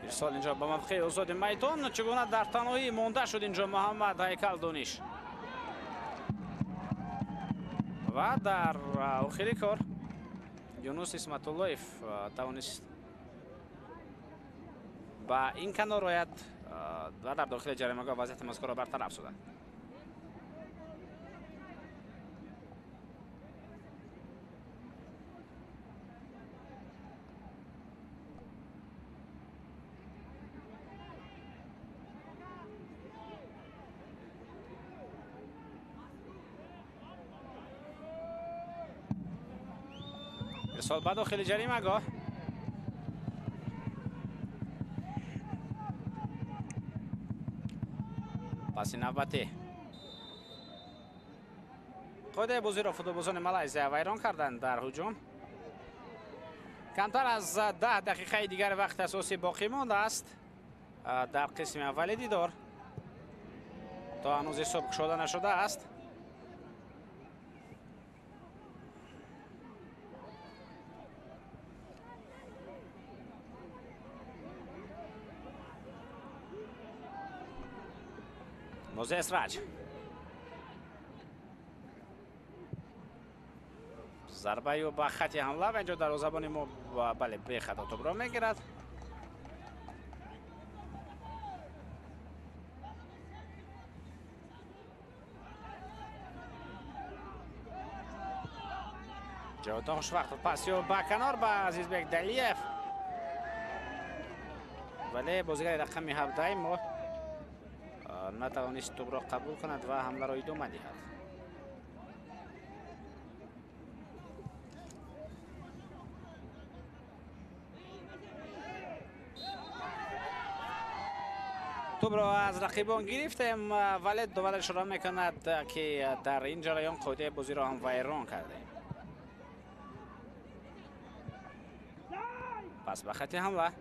Ирсол инҷо ба мавқеи озоди майдон. Чӣ гуна дар танҳоӣ монда шуд инҷо Муҳаммад Ҳайкал Дониш. Ва дар охири кор Юнус Исматуллоев тавонист ба ин канор ояд ва дар дохили ҷаримагоҳ вазъияти мазкурро бартараф созад. ارسال به داخل جریمه‌گاه. پس نوبتی قاعده بازی را فوتبالبازان مالایزیا ویران کردند در هجوم. کمتر از 10 دقیقه دیگر وقت اساسی باقی مانده است در قسم اول دیدار. تا هنوز حساب گشوده نشده است. موزه اسراج ضربه به خط حمله و اینجا دروازه‌بان ما بله به خطا توپ را میگیرد. جاودان خوشوقت پاسیو به کنار به عزیزبек دلیف، ولی بازیگر رقم 17 ما نتوانست توپ را قبول کند و حمله را ادامه دهد. توپ را از رقیبان گرفتیم، ولی دوباره اشاره میکند که در این جریان قاعده بازی را هم ویران کردیم. پس به خط حمله.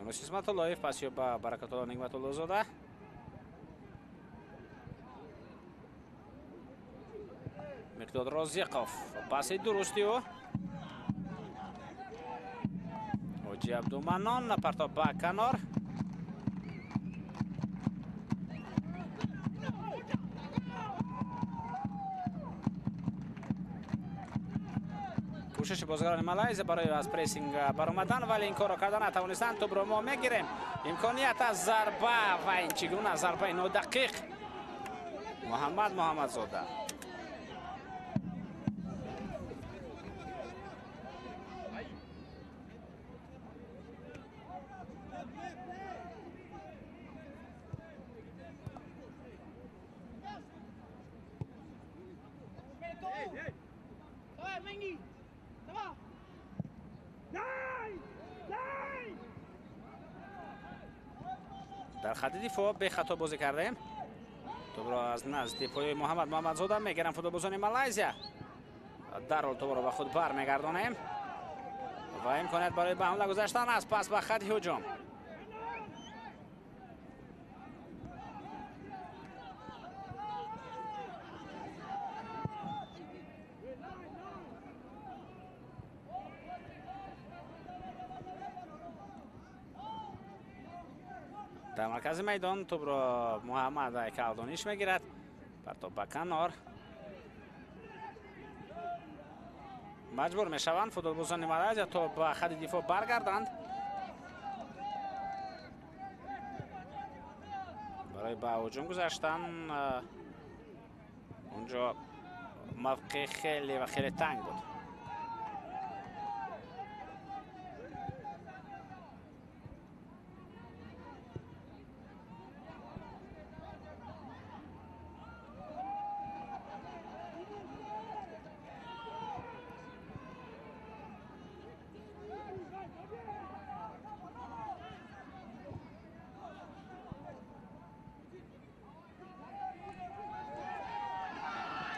Юнус Исматуллоев пас ба Баракатулло Нигматуллозода. Миқдод Розиқов паси дурусти ӯ. Ҳоҷи Абдуманнон партоб ба канор. کوشش بازیگران مالایزیا برای از پرسینگ برآمدن، ولی این کارو کردن نتوانستند. توپ رو ما میگیریم. امکانیت از ضربه و این چگونه ضربه نادقیق محمد محمدزاده. در خط دفاع به خطا بازی کردیم. توپ را از نزد پای محمد محمدزاده میگیرن فوتبالبازان مالایزیا. در حال توپ را به خود برمیگردانیم و امکانیت برای به حمله گذاشتن است. پس به خط هجوم. در مرکز میدان توپ را محمد کلدانیش میگیرد. پرتاب به کنار. مجبور میشوند فوتبالبازان مالزیا تا به خط دفاع برگردند برای به هجوم گذاشتن. اونجا موقع خیلی و خیلی تنگ بود.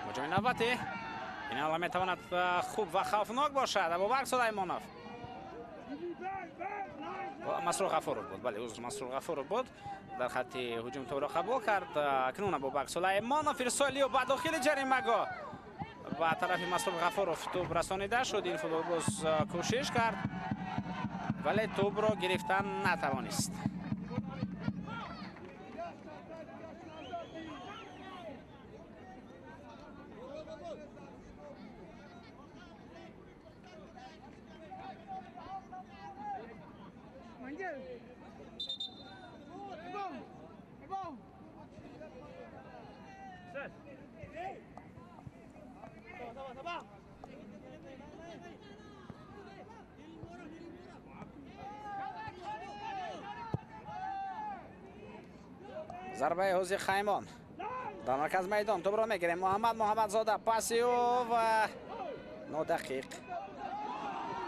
هجوم نوبتی این حالا میتواند خوب و خوفناک باشد. ابوبکر سلیمانов مسرور غفورов بود. بله عذر، مسرور غفورов بود در خط هجوم توپ را قبول کرد. اکنون ابوبکر سلیمانов ارسالی و به داخل جریمه‌گاه و طرف مسرور غفورов توپ رسانیده شد. این فوتبالباز کوشش کرد ولی توپ را گرفتن نتوانست. ضربه حوزی خیمان در مرکز میدان توپ را میگیریم. محمد محمدزاده پاسی او و نادقیق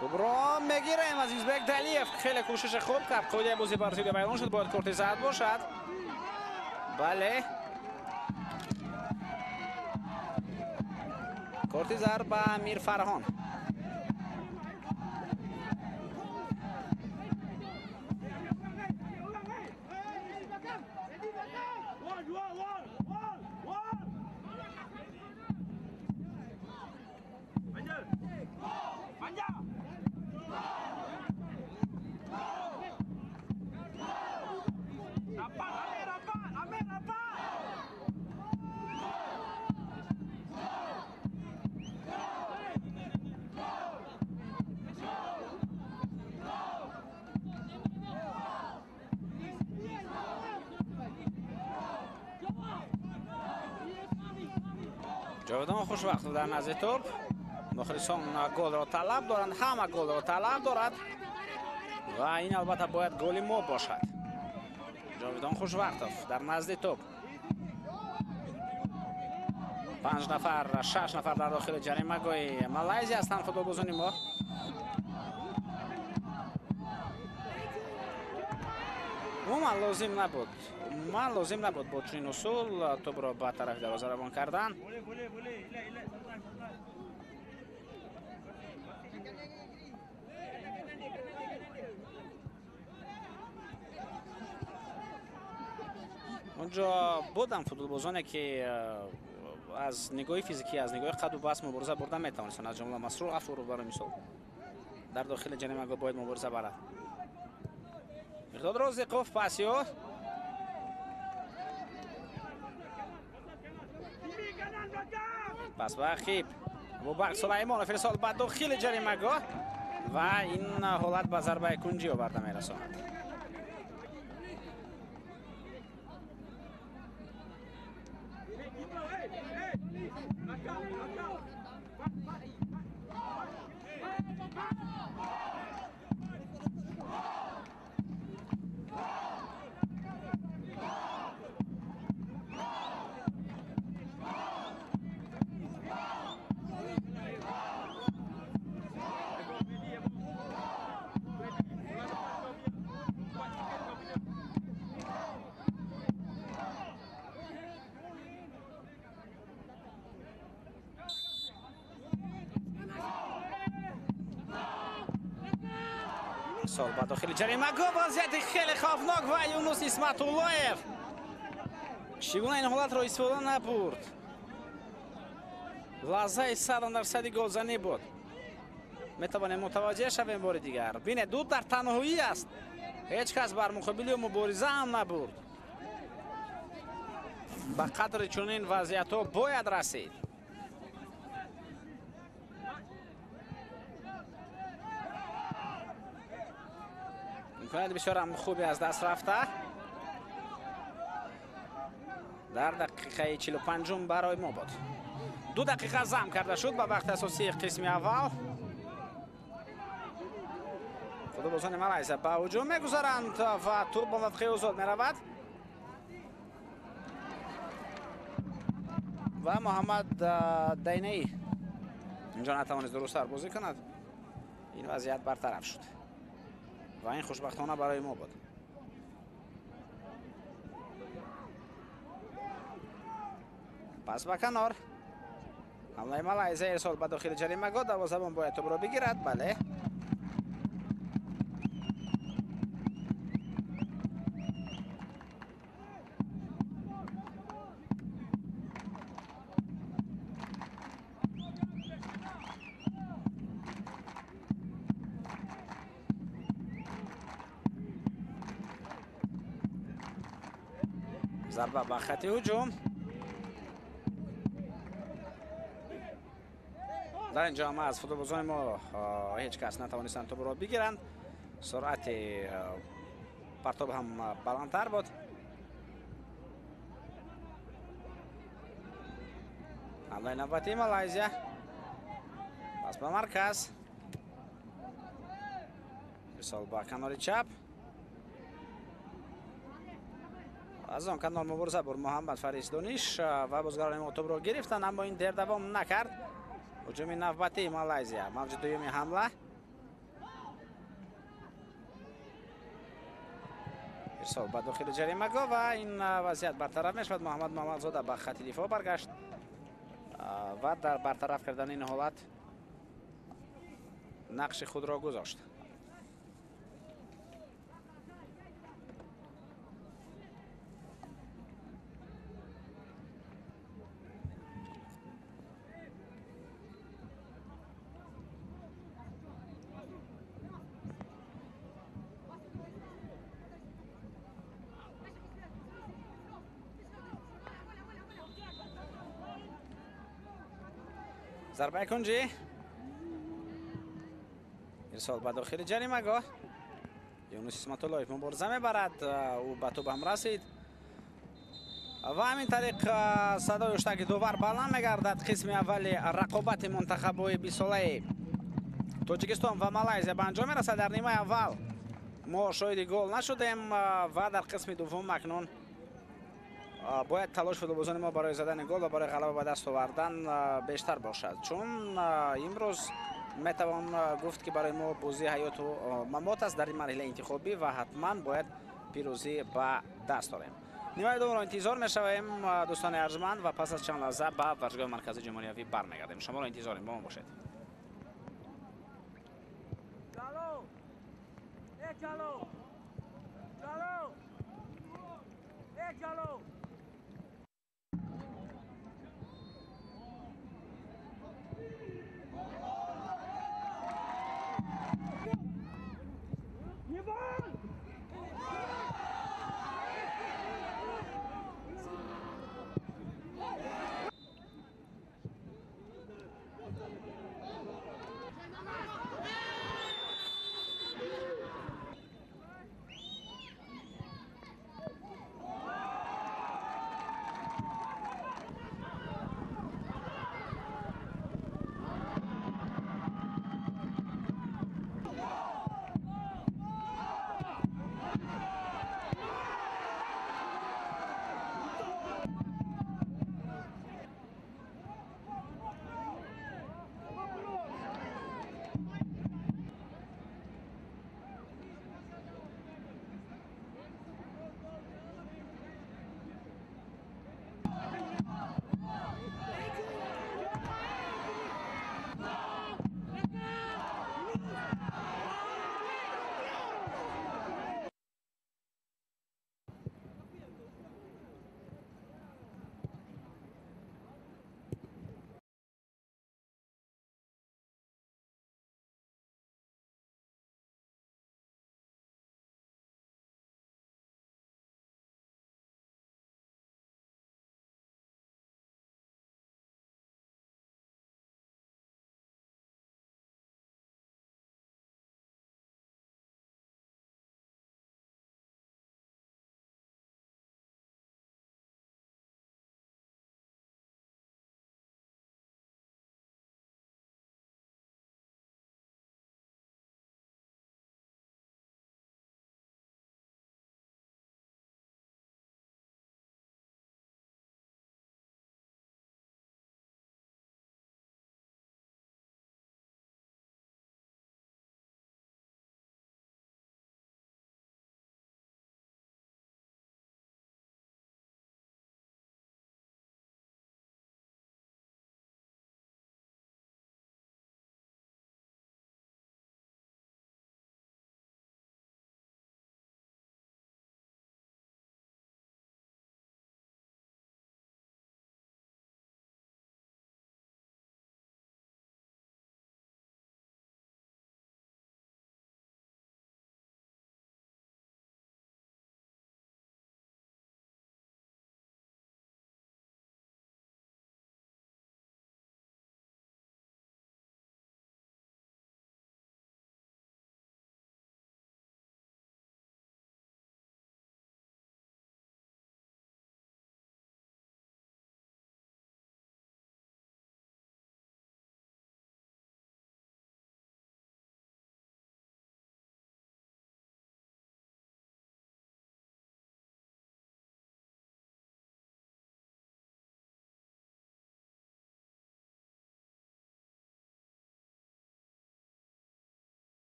توپ را میگیریم. عزیزبек دلیف خیلی کوشش خوب کرد. قویه بازی بر زیر میدان شد. باید کارت زرد باشد. بله کارت زرد به امیر فرهان. جاودان خوشوقت در نزد توپ. مخلصان گل را طلب دارند، همه گل را طلب دارد و این البته باید گل ما باشد. جاودان خوشوقتов در نزد توپ. 5 نفر 6 نفر در داخل جریمه‌گاه مالزی هستند فوتبالبازان ما. عموما لازم نبود، من لازم نبود با چنین اصول توپ را به طرف دروازه روان کردن. اونجا بودن فوتبالبازانی که از نگاه فیزیکی، از نگاه قد و بس مبارزه بردن میتوانستند، از جمله مسرور غفورов برای مثال در داخل جریمه‌گاه باید مبارزه برد. مقداد رازقов پاسیو پس به خیب ابوبکر سلیمانов ارسال به داخل جریمه‌گاه و این حالت به ضربه کنجی آورده میرساند. Ирсол ба дохили ҷаримагоҳ, вазъияти хеле хавфнок ва Юнус Исматуллоев чӣ гуна ин ҳолатро истифода набурд. Лаҳзаи 100% голзанӣ буд. Метавонем мутаваҷҷеҳ шавем бори дигар. Бинед, ду дар танҳоӣ аст. Ҳеҷ кас бар муқобили ӯ мубориза ҳам набурд. Ба қадри чунин вазъиятҳо бояд расид. Имконияти бисёрам хуби аз даст рафта. Дар дақиқаи 45 барои мо буд. 2 дақиқа зам карда шуд ба вақти асосии қисми аввал. Футболбозони Малайзия ба ҳуҷум мегузаранд ва тӯб ба мавқеи озод меравад. Ва Муҳаммад Дайнаӣ инҷо натавонист дурусттар бозӣ кунад. Ин вазъият бартараф шуд ва ин хушбахтона барои мо буд. Пас ба канор. Ҳамлаи Малайзия, ирсол ба дохили ҷаримагоҳ, дарвозабон бояд тӯбро бигирад. Бале. Зарба ба хати ҳуҷум. Дар ин ҷо аз футболбозони мо ҳеҷ кас натавонистанд тӯбро бигиранд. Суръати партоб ҳам баландтар буд. Ҳамлаи навбатии Малайзия. Пас ба марказ. Ирсол ба канори чап. Аз он канор мубориза бур Муҳаммад Фарис Дониш ва бозгарони мо тӯбро гирифтанд, аммо ин дер давом накард. Ҳуҷуми навбатии Малайзия, мавҷи дуюми ҳамла. Ирсол ба дохили ҷаримагоҳ ва ин вазъият бартараф мешавад. Муҳаммад Муҳаммадзода ба хати дифоъ баргашт ва дар бартараф кардани ин ҳолат нақши худро гузошт. Зарбаи кунҷӣ. Ирсол ба дохили ҷаримагоҳ. Юнус Исматуллоев мубориза мебарад. Ӯ ба тӯб ҳам расид. Ва ҳамин тариқ садои ҳуштаки довар баланд мегардад. Қисми аввали рақобати мунтахабҳои 20-солаи Тоҷикистон ва Малайзия ба анҷом мерасад. Дар нимаи аввал мо шоҳиди гол нашудем ва дар қисми дуввум акнун бояд талош футболбозони мо барои задани гол ва барои ғалаба ба даст овардан бештар бошад, чун имрӯз метавон гуфт ки барои мо бозии ҳаёту мамот аст дар ин марҳилаи интихобӣ ва ҳатман бояд пирӯзӣ ба даст орем. Нимаи дуввумро интизор мешавем, дӯстони арҷманд, ва пас аз чанд лаҳза ба варзишгоҳи марказии ҷумҳуриявӣ бармегардем. Шуморо интизорем, бо мо бошед.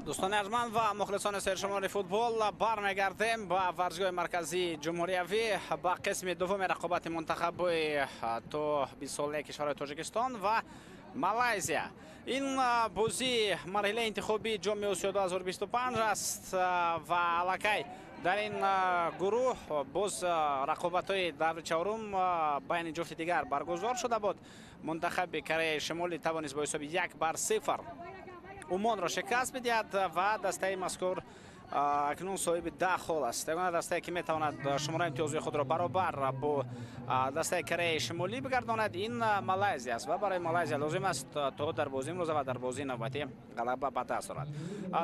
Дӯстони арҷманд ва мухлисони сершумори футбол, бармегардем ба варзишгоҳи марказии ҷумҳуриявӣ, ба қисми дуввуми рақобати мунтахабҳои то 20-солаи кишварҳои Тоҷикистон ва Малайзия. Ин бозӣ марҳилаи интихобии ҷоми Осиё 2025 аст ва аллакай дар ин гурӯҳ боз рақобатҳои даври чорум байни ҷуфти дигар баргузор шуда буд. Мунтахаби Кореяи Шимолӣ тавонист бо ҳисоби 1-0 Умонро шикаст бидиҳад ва дастаи мазкур акнун соҳиби 10 хол аст. Ягона дастае ки метавонад шумораи имтиёзҳои худро баробар бо дастаи Кореяи Шимолӣ бигардонад, ин Малайзия аст ва барои Малайзия лозим аст то дар бозии имрӯза ва дар бозии навбатӣ ғалаба ба даст орад.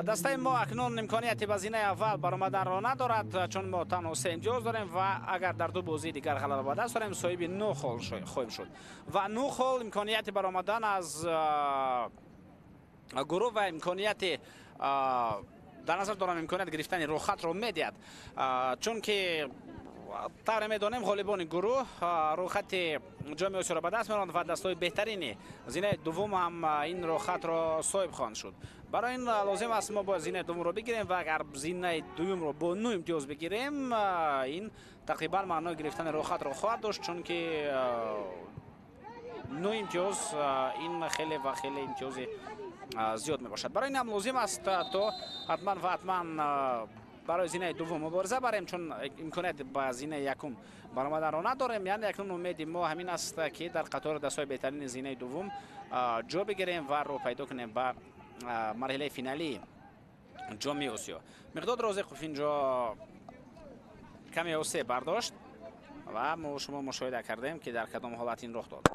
Дастаи мо акнун имконияти ба зинаи аввал баромаданро надорад, чун мо танҳо 3 имтиёз дорем ва агар дар ду бозии дигар ғалаба ба даст орем, соҳиби 9 хол хоҳем шуд ва 9 хол имконияти баромадан аз гурӯҳ ва имконияти дар назар дорам имконият гирифтани рӯхатро медиҳад, чунки тавре медонем ғолибони гурӯҳ рӯхати ҷоми Осиёро ба даст меоранд ва дастҳои беҳтарини зинаи дуввум ҳам ин рӯхатро соҳиб хоҳанд шуд. Барои ин лозим аст мо бояд зинаи дуввумро бигирем ва агар зинаи дуюмро бо 9 имтиёз бигирем, ин тақрибан маънои гирифтани рӯхатро хоҳад дошт, чунки 9 имтиёз ин хеле ва хеле имтиёзи зиёд мебошад. Барои ин ҳам лозим аст то ҳатман ва ҳатман барои зинаи дуввум мубориза барем, чун имконият ба зинаи якум баромаданро надорем. Яъне акнун умеди мо ҳамин аст ки дар қатори дастҳои беҳтарини зинаи дуввум ҷо бигирем ва роҳ пайдо кунем ба марҳилаи финалии ҷоми Осиё. Миқдод Розиқов инҷо каме осеб бардошт ва мо шумо мушоҳида кардем ки дар кадом ҳолат ин рух дод.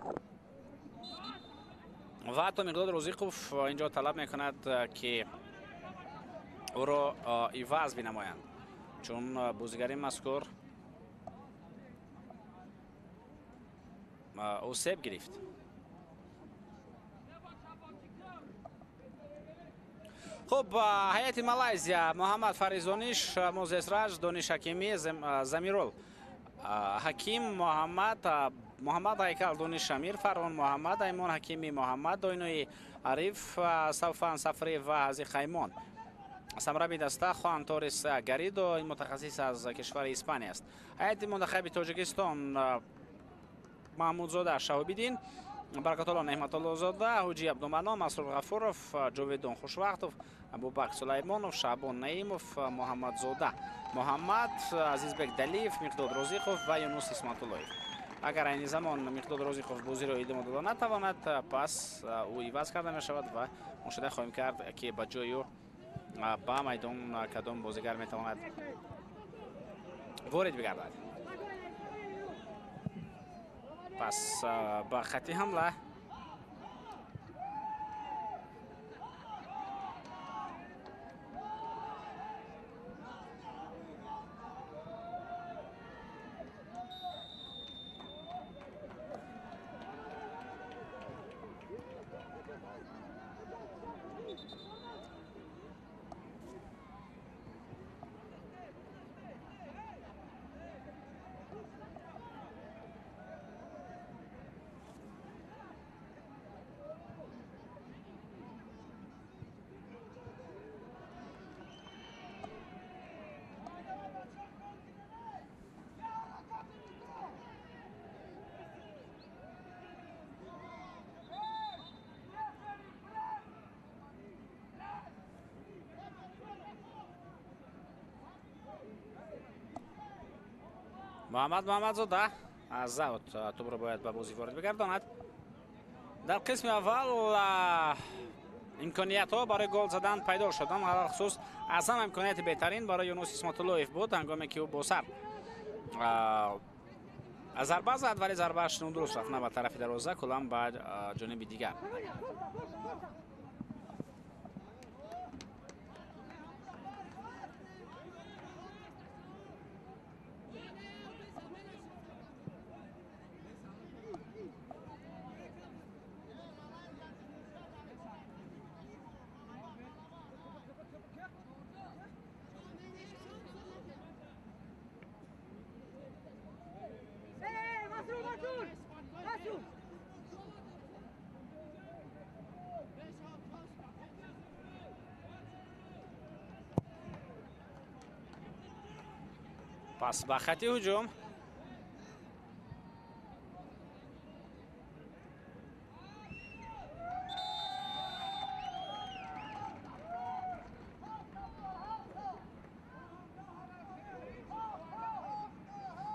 Ва ҳатто Миқдод Розиқов инҷо талаб мекунад ки ӯро иваз бинамоянд, чун бозигари мазкур осеб гирифт. Хуб, ҳайати Малайзия: Муҳаммад Фаризониш, Мозес Раҷ, Дониш Ҳакимӣ, Замирул Ҳаким, Муҳаммад Ҳайкал, Дониш Амир, Фарҳон Муҳаммад, Аймон Ҳакимӣ, Муҳаммад Дойнои, Ариф Савфан Сафри ва Ҳазиқ Хаймон. Самраби даста Хуан Торис Гаридо, ин мутахассис аз кишвари Испания аст. Ҳайати мунтахаби Тоҷикистон: Маҳмудзода Шаҳобиддин, Баракатулло Неъматуллозода, Ҳуҷи Абдуманон, Масрур Ғафуров, Ҷовидон Хушвақтов, Абубакр Сулаймонов, Шаъбон Наимов, Муҳаммадзода Муҳаммад, Азизбек Далиев, Миқдод Розиқов ва Юнус Исматуллоев. Агар айни замон Миқдод Розиқов бозиро идома дода натавонад, пас ӯ иваз карда мешавад ва мушоҳида хоҳем кард ки ба ҷои ӯ ба майдон кадом бозигар метавонад ворид бигардад. Пас ба хати ҳамла Муҳаммад Муҳаммадзода аз аут тӯбро бояд ба бозӣ ворид бигардонад. Дар қисми аввал имкониятҳо барои гол задан пайдо шуданд. Алалхусус аз ҳама имконияти беҳтарин барои Юнус Исматуллоев буд, ҳангоме ки ӯ бо сар зарба зад, вале зарбааш нодуруст рафт на ба тарафи дарвоза, куллан ба ҷониби дигар. Пас ба хати ҳуҷум.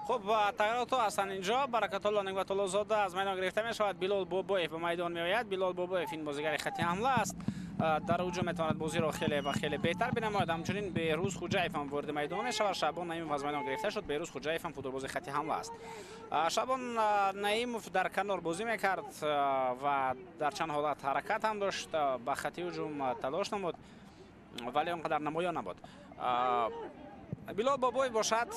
Хуб, тағйиротҳо ҳастанд инҷо. Баракатулло Нигматуллозода аз майдон гирифта мешавад. Билол Бобоев ба майдон меояд. Билол Бобоев ин бозигари хати ҳамла аст. Дар ҳуҷум метавонад бозиро хеле ва хеле беҳтар бинамояд. Ҳамчунин Беҳрӯз Хуҷаев ҳам вориди майдон мешавад. Шаъбон Наимов аз майдон гирифта шуд. Беҳрӯз Хуҷаев ҳам футболбози хати ҳамла аст. Шаъбон Наимов дар канор бозӣ мекард ва дар чанд ҳолат ҳаракат ҳам дошт, ба хати ҳуҷум талош намуд, вале он қадар намоён набуд. Билол Бобоев бошад,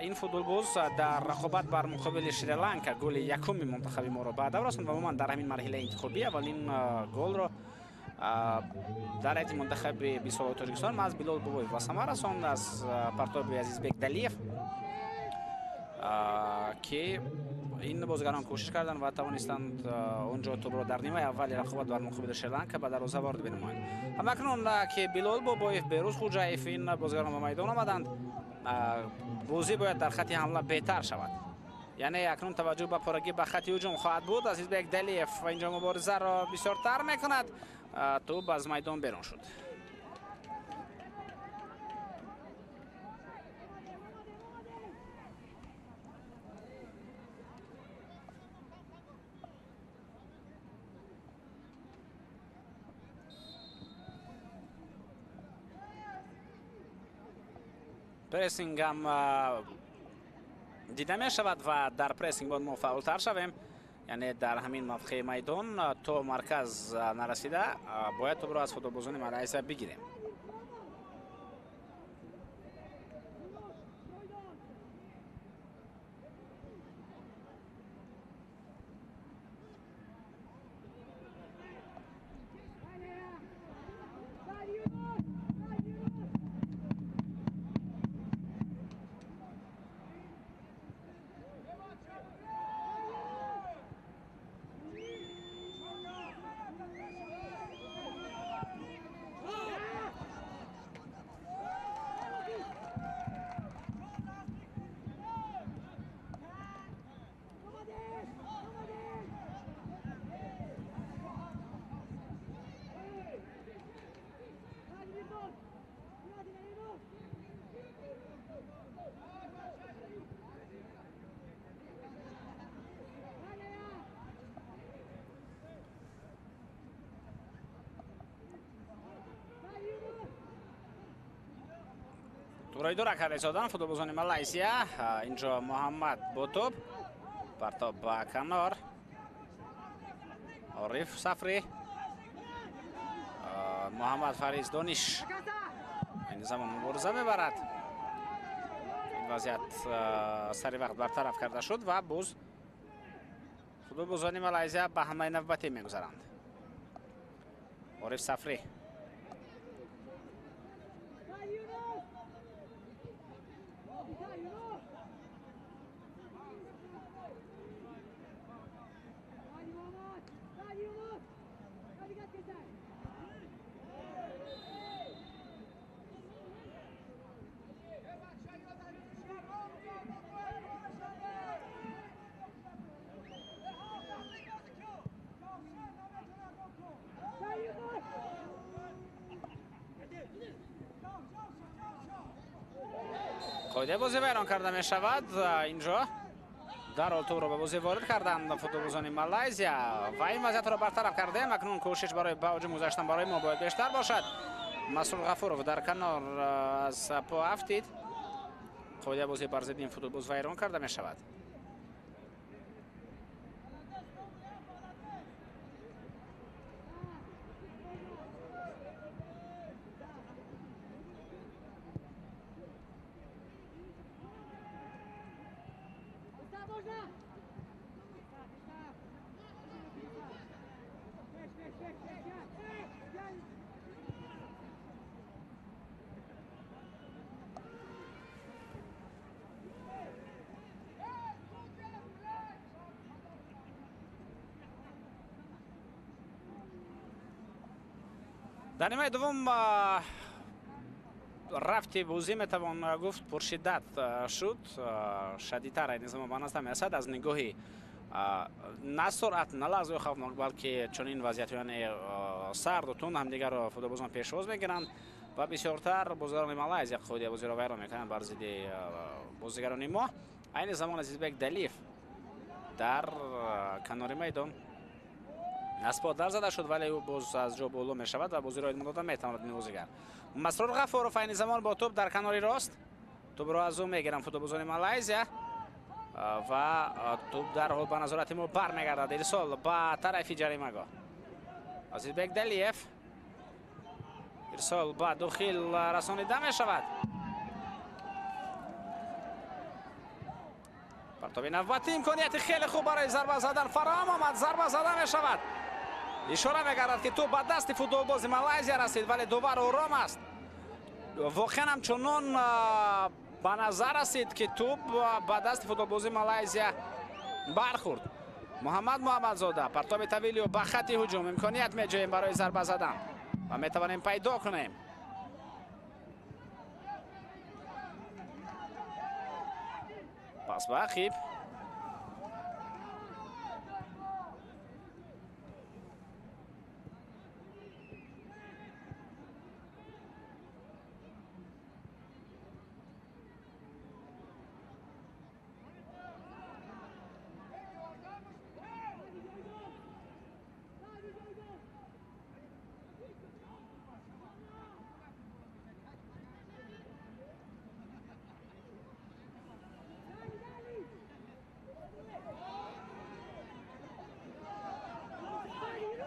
ин футболбоз дар рақобат бар муқобили Шри-Ланка голи якуми мунтахаби моро ба давр расонд ва умуман дар ҳамин марҳилаи интихобӣ аввалин голро дар ҳайати мунтахаби бисолаи Тоҷикистон маҳз Билол Бобоев ба самар расонд аз партоби Азизбек Далиев, ки ин бозигарон кӯшиш карданд ва тавонистанд онҷо тӯбро дар нимаи аввали рақобат бар муқобили Шри-Ланка ба дарвоза ворид бинамоянд. Ҳамакнун ки Билол Бобоев, Беҳрӯз Хуҷаев ин бозигарон ба майдон омаданд, бозӣ бояд дар хати ҳамла беҳтар шавад. Яъне акнун таваҷҷӯҳ ба пуррагӣ ба хати ҳуҷум хоҳад буд. Азизбек Далиев инҷо муборизаро бисёртар мекунад. Тӯб аз майдон берун шуд. Прессинг ҳам дида мешавад ва дар прессинг бояд мо фаъолтар шавем. Яъне дар ҳамин мавқеи майдон то марказ нарасида бояд тӯбро аз футболбозони Малайзия бигирем. Тураидора карда истодан футболбозони Малайзия. Инҷо Муҳаммад бо тӯб, партоб ба канор. Ориф Сафри, Муҳаммад Фариз Дониш ин замон мубориза мебарад. Ин вазъият сари вақт бартараф карда шуд ва боз футболбозони Малайзия ба ҳамлаи навбатӣ мегузаранд. Ориф Сафри қоидаи бозӣ вайрон карда мешавад. Инҷо дарҳол тӯбро ба бозӣ ворид карданд футболбозони Малайзия ва ин вазъиятро бартараф кардем. Акнун кӯшиш барои ба ҳуҷум гузаштан барои мо бояд бештар бошад. Масрур Ғафуров дар канор аз по афтид. Қоидаи бозӣ бар зидди ин футболбоз вайрон карда мешавад. Дар нимаи дуввум Рафти бозӣ метавон гуфт пуршиддат шуд, шадидтар айни замон ба назар мерасад аз нигоҳи на суръат, на лаҳзаи хавфнок, балки чунин вазъият, яъне сарду тунд ҳамдигарро футболбозон пешвоз мегиранд ва бисёртар бозигарони Малайзия қоидаи бозиро вайрон мекунанд бар зидди бозигарони мо. Айни замон Азизбек Далиев дар канори майдон аз по дар зада шуд, вале ӯ боз аз ҷо боло мешавад ва бозиро идома дода метавонад ин бозигар. Масрур Ғафуров айни замон бо тӯб дар канори рост, тӯбро аз ӯ мегиранд футболбозони Малайзия ва тӯб дарҳол ба назорати мо бармегардад. Ирсол ба тарафи ҷаримагоҳ. Азизбек Далиев, ирсол ба дохил расонида мешавад. Партоби навбатӣ, имконияти хеле хуб барои зарба задан фароҳам омад, зарба зада мешавад. Ишора мегардад, ки тӯб ба дасти футболбози Малайзия расид, вале довар ором аст. Воқеан ҳамчунон ба назар расид, ки тӯб ба дасти футболбози Малайзия бархӯрд. Муҳаммад Муҳаммадзода, партоби тавилио ба хати ҳуҷум, имконият меҷӯем барои зарба задан ва метавонем пайдо кунем. Пас ба ақиб.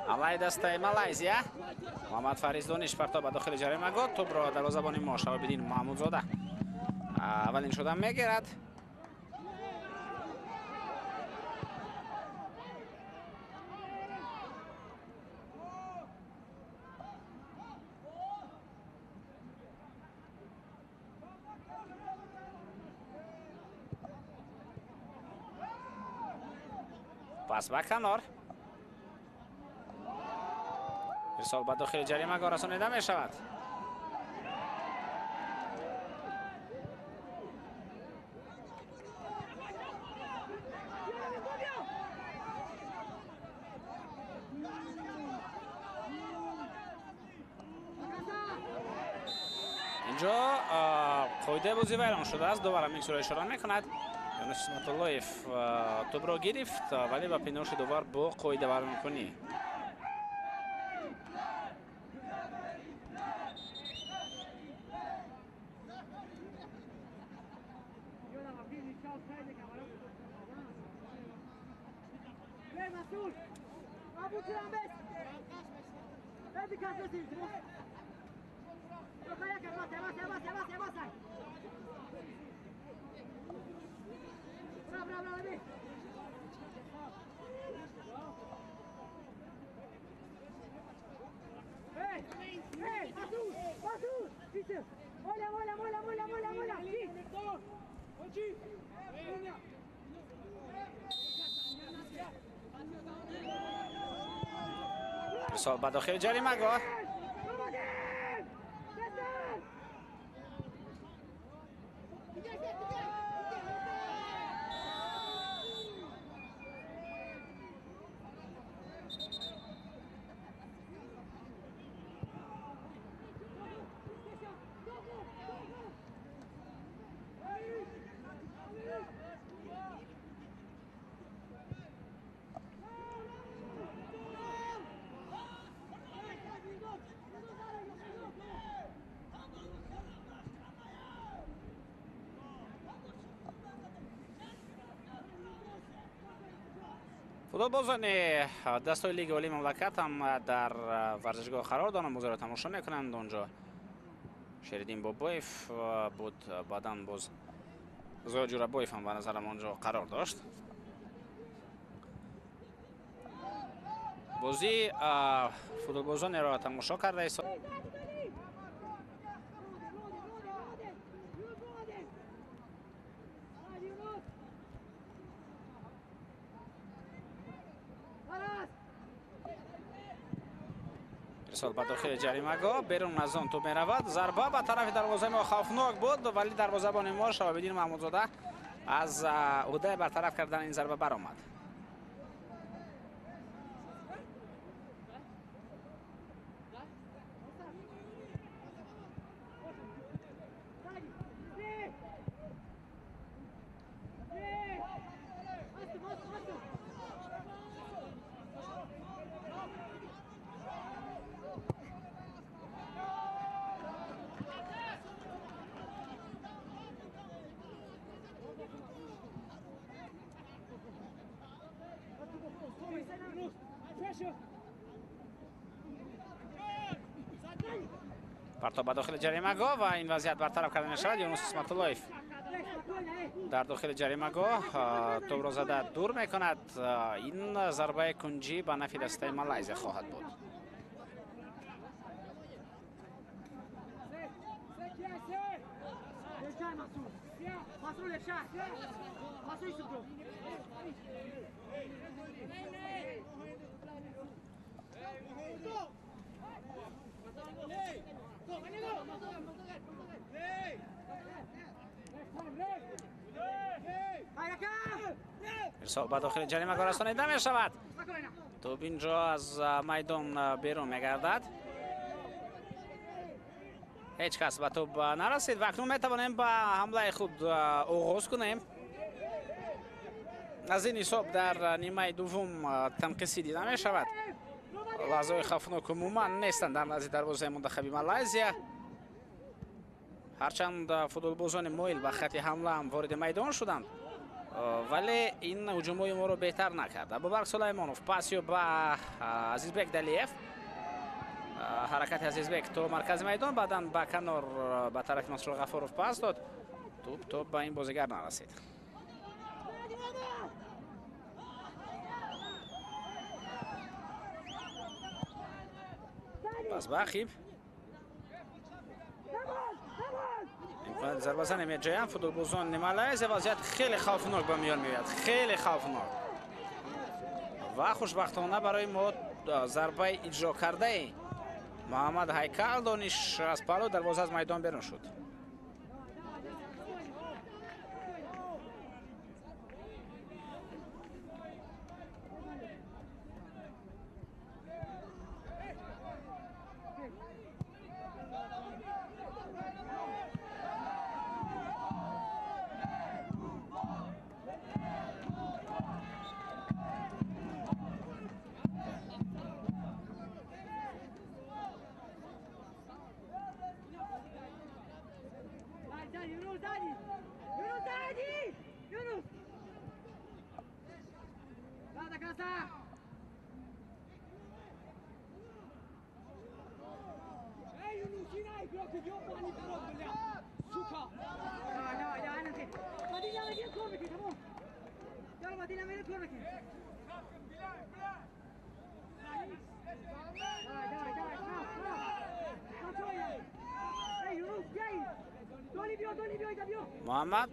ҳамлаи дастаи Малайзия. Муҳаммад Фариз Дониш партоб ба дохили ҷаримагоҳ, тӯбро дарвозабони мо Шаҳобиддин Маҳмудзода аввалин шуда мегирад. Пас ба канор. Ирсол ба дохили ҷаримагоҳ расонида мешавад. Инҷо қоидаи бозӣ вайрон шудааст. Довар миксро ишора мекунад. Юнус Исматуллоев тӯбро гирифт, вале ба пиноши довар бо қоида вайронкунӣ. Ирсол ба дохили ҷаримагоҳ. Футболбозони дастаи Лигаи Олии мамлакат ҳам дар варзишгоҳ қарор доранд, бозиро тамошо мекунанд. Онҷо Шериддин Бобоев буд, баъдан боз Зоя Ҷурабоев ҳам ба назарам онҷо қарор дошт. Бозии футболбозонеро тамошо карда ارسال به داخل جریمه‌گاه، بیرون از آن توپ می‌رود. ضربه به طرف دروازه ما خوفناک بود، ولی دروازه‌بان ما شهاب‌الدین محمودزاده از عهده برطرف کردن این ضربه برآمد. پرتاب به داخل جریمه‌گاه و این وضعیت برطرف کرده می‌شود. یونس اسمت‌اللهیف در داخل جریمه‌گاه توپ را زده دور می‌کند. این ضربه کنجی به نفع دسته مالایزیا خواهد بود. ارسال به داخل جریمه‌گاه رسانیده می شود. توپ اینجا از میدان بیرون می گردد. هیچ کس به توپ نرسید و اکنون می توانیم به حمله خود آغاز کنیم. از این حساب در نیمه دوم تنقیصی دیده می شود. لحظه‌های خوفناک عموما نیستند در نزد دروازه منتخب مالایزیا. هرچند فوتبالبازان مایل به خط حمله هم وارد میدان شدند، ولی این هجوم‌های ما رو بهتر نکرد. ابوبکر سلیمانوف پاس به عزیزبек دلیف، حرکت عزیزبек تا مرکز میدان، بعدا به کنار به طرف منصور غفاروف پاس داد. توپ به این بازیگر نرسید. پس به عقیب امکان ضربه زن می‌جویند فوتبالبازان مالایزیا. وضعیت خیلی خوفناک به میان میآید، خیلی خوفناک و خوشبختانه برای ما ضربه اجرا کرده محمد هیکل دانش از پهلو دروازه از میدان بیرون شد. محمد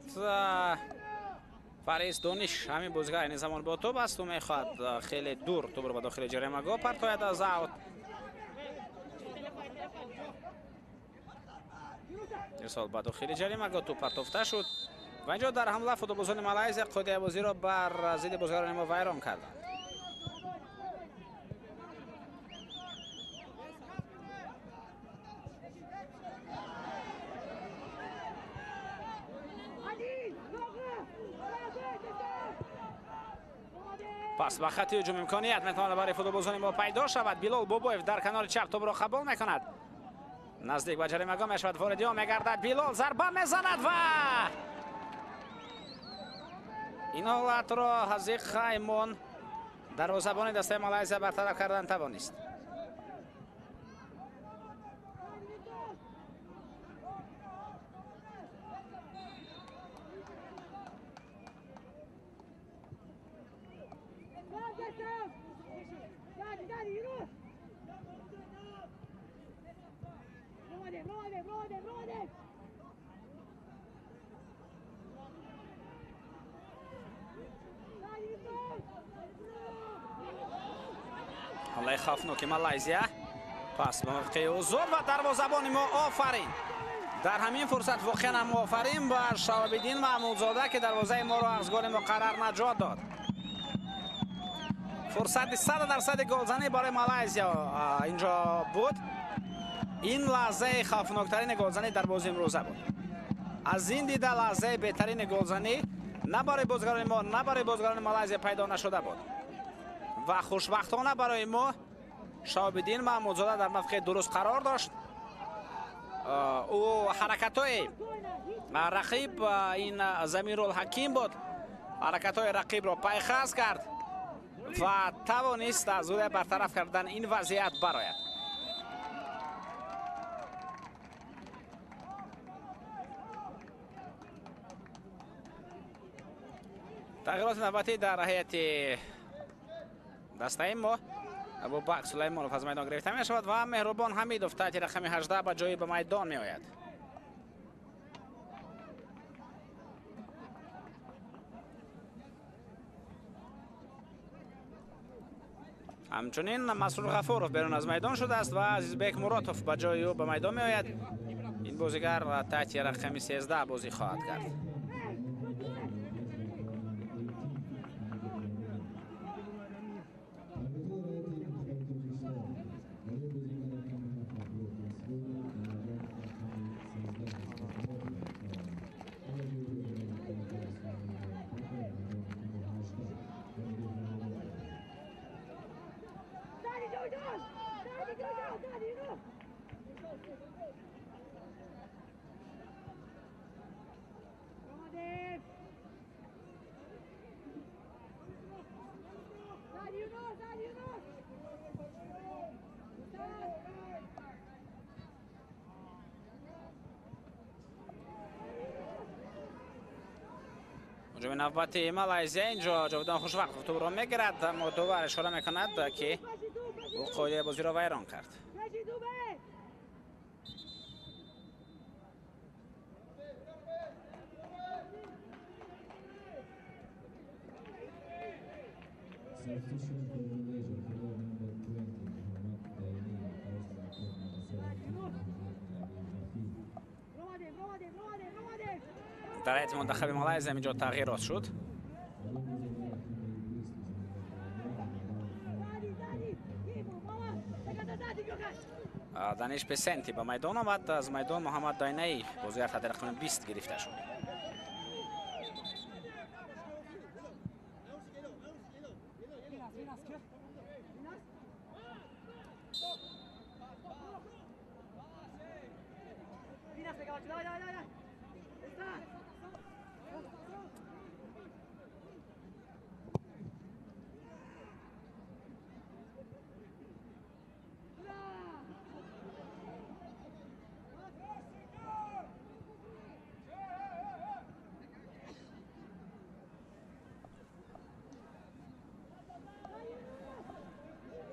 فریز دانش همین بازیگر این زمان با توپ است و میخواد خیلی دور توپ رو به داخل جریمه‌گاه پرتاید از اوت. ارسال به داخل جریمه‌گاه، توپ پرتافته شد و اینجا در حمله فوتبالبازان مالایزیا قاعده بازی را بر ضد بازیگران ما ویران کردند. پس به خط هجوم امکانیت میتواند برای فوتبالبازان ما پیدا شود. بیلال بابایف در کنار چپ توپ را قبول میکند، نزدیک به جریمه‌گاه میشود، وارد آن میگردد. بیلال ضربه میزند و این حالت را حزیق خیمون دروازه‌بان دسته مالایزیا برطرف کردن توانست. حمله خوفناک مالایزیا، Пас ба мавқеи озод ва дарвозабони мо офарин. Дар ҳамин фурсат воқеан ҳам офарин бар Шаҳобиддин Маҳмудзода, ки дарвозаи моро аз голи муқаррар наҷот дод. Фурсати 100% голзанӣ барои Малайзия инҷо буд. Ин лаҳзаи хавфноктарини голзанӣ дар бозии имрӯза буд. Аз ин дида лаҳзаи беҳтарини голзанӣ на барои бозигарони мо, на барои бозигарони Малайзия пайдо нашуда буд. Ва хушбахтона барои мо Шаҳобиддин Маҳмудзода дар мавқеи дуруст қарор дошт. Ӯ ҳаракатҳои рақиб, ин Замирулҳаким буд, ҳаракатҳои рақибро пайхас кард ва тавонист аз ӯ бартараф кардан ин вазъият барояд. Тағйироти навбатӣ дар ҳайати дастаи мо. Абубакр Сулаймонов аз майдон гирифта мешавад ва Меҳрубон Ҳамидов таҳти рақами 18 ба ҷои ба майдон меояд. Ҳамчунин Масрур Ғафуров берун аз майдон шудааст ва Азизбек Муротов ба ҷои ӯ ба майдон меояд. Ин бозигар таҳти рақами 13 бозӣ хоҳад кард. ҳуҷуми навбати Малайзия инҷо Ҷовидон Хушвақтов тӯбро мегирад, аммо довар ишора мекунад, ки ӯ қоидаи бозиро вайрон кард. Дар ҳайати мунтахаби Малайзия инҷо тағйирот шуд. Даниш Песенти ба майдон омад. Аз майдон Муҳаммад Дайнаӣ бозигар таҳти рақами 20 гирифта шуд.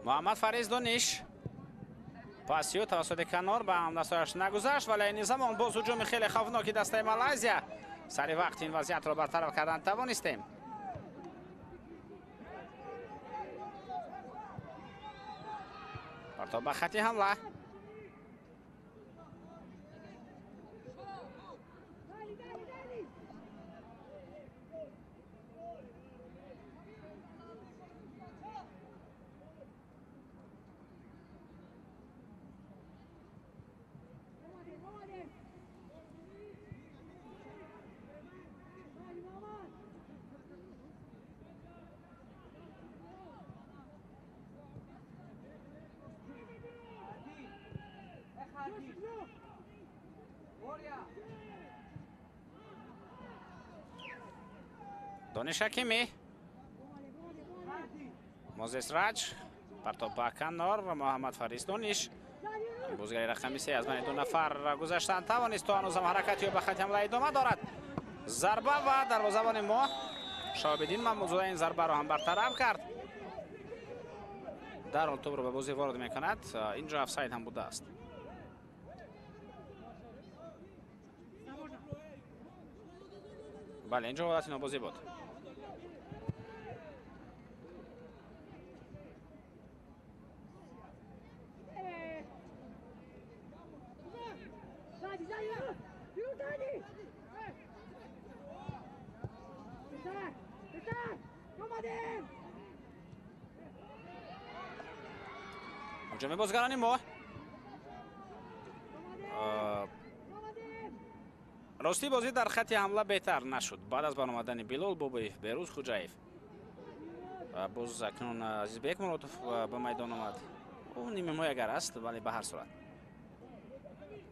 Муҳаммад Фариз Дониш пасиё тавассути канор ба ҳамдастҳояш нагузашт, вале айни замон боз ҳуҷуми хеле хавфноки дастаи Малайзия. Сари вақт ин вазъиятро бартараф кардан тавонистем. Партоб ба хати ҳамла. Дониш Ҳакимӣ, Мозес Раҷ, партоб ба канор ва Муҳаммад Фарис Дониш. Бозигари рақами 3 аз байни ду нафар гузаштан тавонист, то ҳанӯзам ҳаракати ӯ ба хати ҳамла идома дорад. Зарба ва дарвозабони мо Шаҳобиддин Маҳмудзода ин зарбаро ҳам бартараф кард. Дар он тӯбро ба бозӣ ворид мекунад. Инҷо офсайд ҳам будааст. Бале, инҷо ҳолати нобозӣ буд. ҳуҷуми бозгарони мо. Ростӣ бозӣ дар хатти ҳамла беҳтар нашуд. Баъд аз баромадани Билол Бобоев, Берӯз Хуҷаев. Боз акнун Азизбек Муродов ба майдон омад. Ӯ нимҳимоягар аст, вале ба ҳар сурат.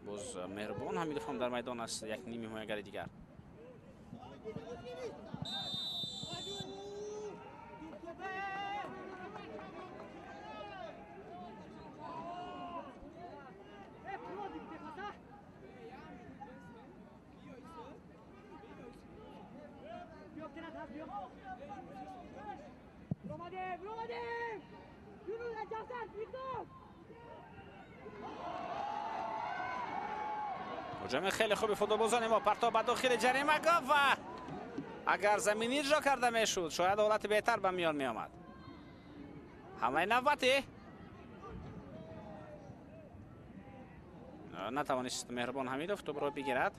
Боз Меҳрубон Ҳамидов ҳам дар майдон аст, як нимҳимоягари дигар. ҳуҷуми хеле хуби футболбозони мо, партоб ба дохили ҷаримагоҳ ва агар заминӣ иҷро карда мешуд, шояд ҳолати беҳтар ба миён меомад. ҳамлаи навбатӣ натавонист Меҳрубон Ҳамидов тӯбро бигирад.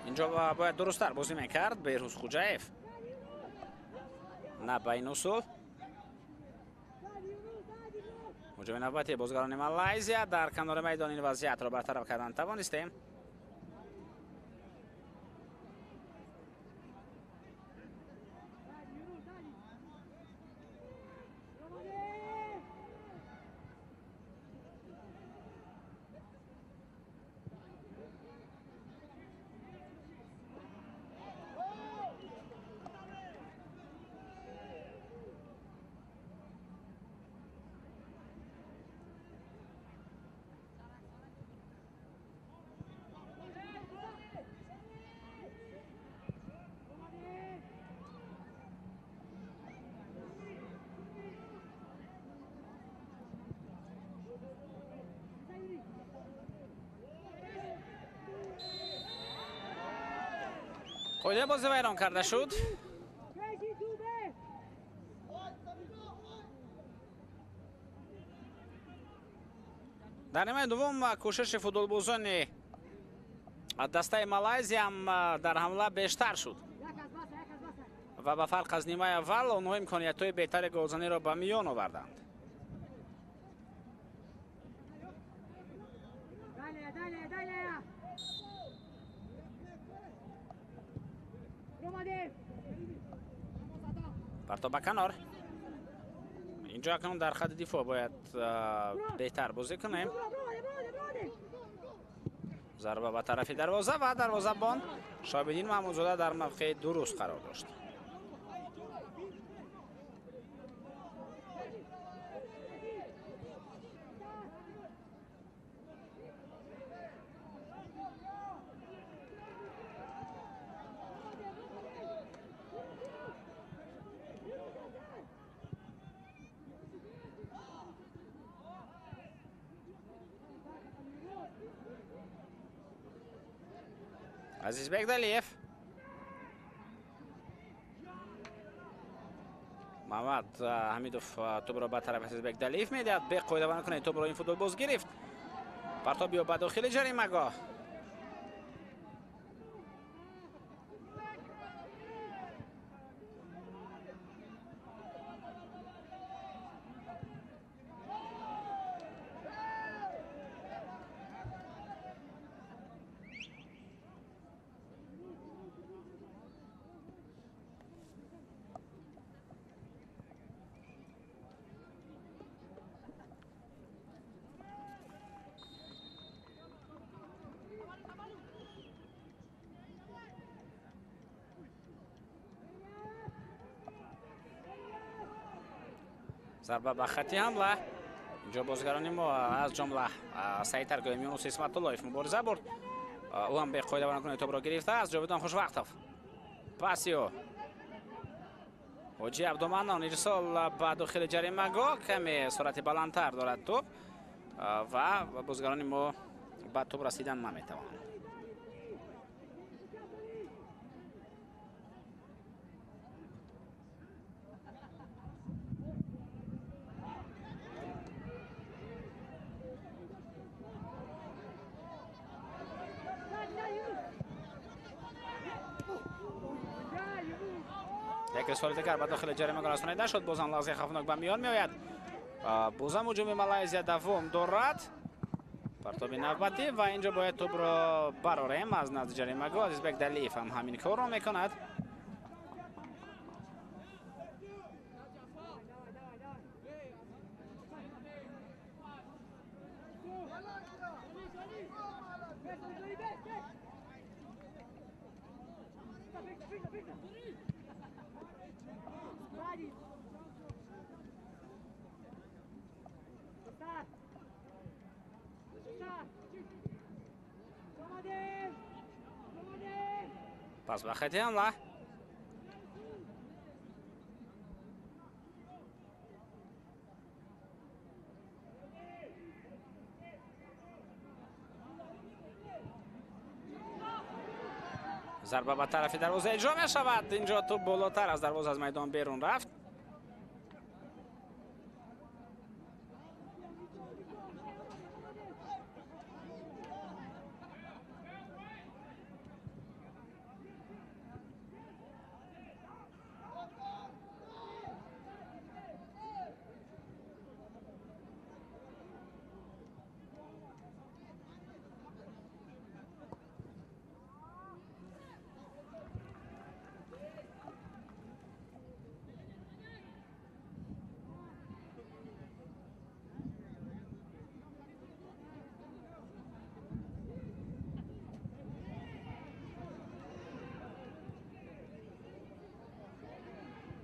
Инҷо бояд дурусттар бозӣ мекард Беҳрӯз Хуҷаев. На ба ин усул. ҳуҷуми навбати бозгарони Малайзия дар канори майдон ин вазъиятро бартараф кардан тавонистем. Қоидаи бозӣ вайрон карда шуд. Дар нимаи дуввум кӯшиши футболбозони дастаи Малайзия дар ҳамла бештар шуд ва ба фарқ аз нимаи аввал онҳо имкониятҳои беҳтари голзаниро ба миён оварданд. Партоб ба канор. Инҷо акнун дар хатти дифоъ бояд беҳтар бозӣ кунем. Зарба ба тарафи дарвоза ва дарвозабон Шобиддин Маҳмудзода дар мавқеи дуруст қарор дошт. Азизбек Далиев. Мамад Ҳамидов тӯбро ба тарафи Азизбек Далиев медиҳад. Беқоидавона кунед тӯбро ин футболбоз гирифт. Партоб ё ба дохили ҷаримагоҳ. Зарба ба хатти ҳамла. Инҷо бозгарони мо аз ҷумла Саид Таргоим, Юнус Исматуллоев мубориза бурд. ӯ ҳам беқоида топро гирифтааст. Ҷовидон Хушвақтов паси ӯ Ҳоҷи Абдуманнон, ирсол ба дохили ҷаримагоҳ, каме суръати баландтар дорад топ ва бозигарони мо ба топ расидан наметавонанд. Як ирсоли дигар ба дохили ҷаримагоҳ расонида шуд. Бозам лаҳзаи хавфнок ба миён меояд. Бозам ҳуҷуми Малайзия давом дорад. Партоби навбатӣ ва инҷо бояд топро барорем аз назди ҷаримагоҳ. Азизбек Далиев ҳам ҳамин корро мекунад. Пас ба хати ҳамла. Зарба ба тарафи дарвоза иҷро мешавад. Инҷо топ болотар аз дарвоза аз майдон берун рафт.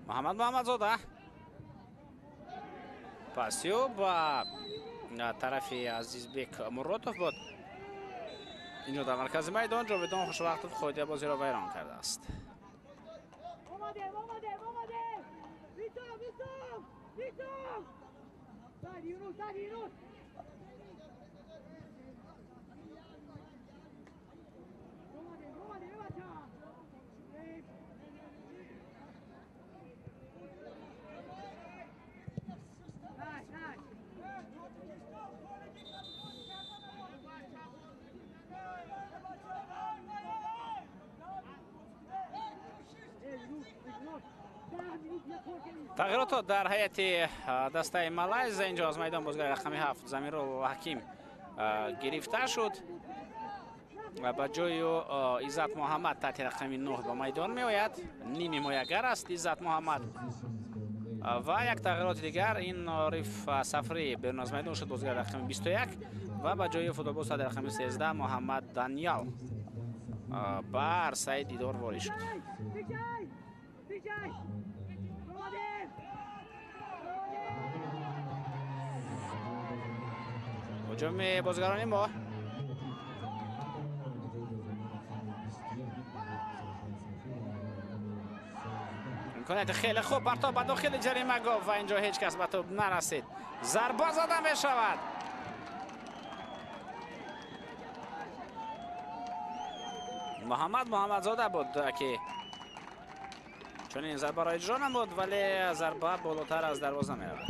Муҳаммад Муҳаммадзода пасиё ба тарафи Азизбек Муротов буд. Инҷо дар маркази майдон Ҷовидон Хушвақтов қоидаи бозиро вайрон кардааст. Тағйиротҳо дар ҳайати дастаи Малайзия. Инҷо аз майдон бозигари рақами 7 Замирул Ҳаким гирифта шуд ва ба ҷои ӯ Иззат Муҳаммад таҳти рақами 9 ба майдон меояд. Ним ҳимоягар аст Иззат Муҳаммад. Ва як тағйироти дигар, ин Ориф Сафрӣ берун аз майдон шуд, бозигари рақами 21, ва ба ҷои футболбоз таҳти рақами 13 Муҳаммад Даниял ба арсаи дидор ворид шуд. Ҳуҷуми бозигарони мо. Имконияти хеле хуб, партоб ба дохили ҷаримагоҳ ва инҷо ҳеҷ кас ба топ нарасид. Зарба зада мешавад. Муҳаммад Муҳаммадзода буд ки чунин зарбаро иҷро намуд, вале зарба болотар аз дарвоза меравад.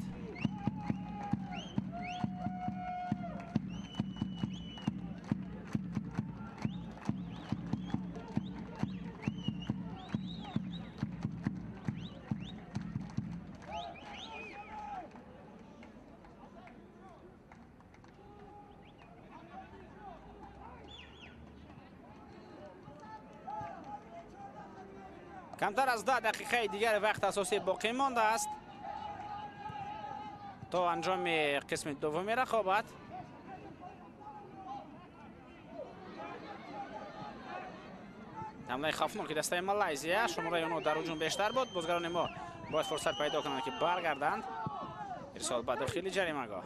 Камтар аз 10 дақиқаи дигар вақт асосӣ боқӣ мондааст то анҷоми қисми дуввуми рақобат. Ҳамлаи хавфноки дастаи Малайзия, шумораи онҳо дар ҳуҷум бештар буд. Бозигарони мо бояд фурсат пайдо кунанд ки баргарданд. Ирсол ба дохили ҷаримагоҳ.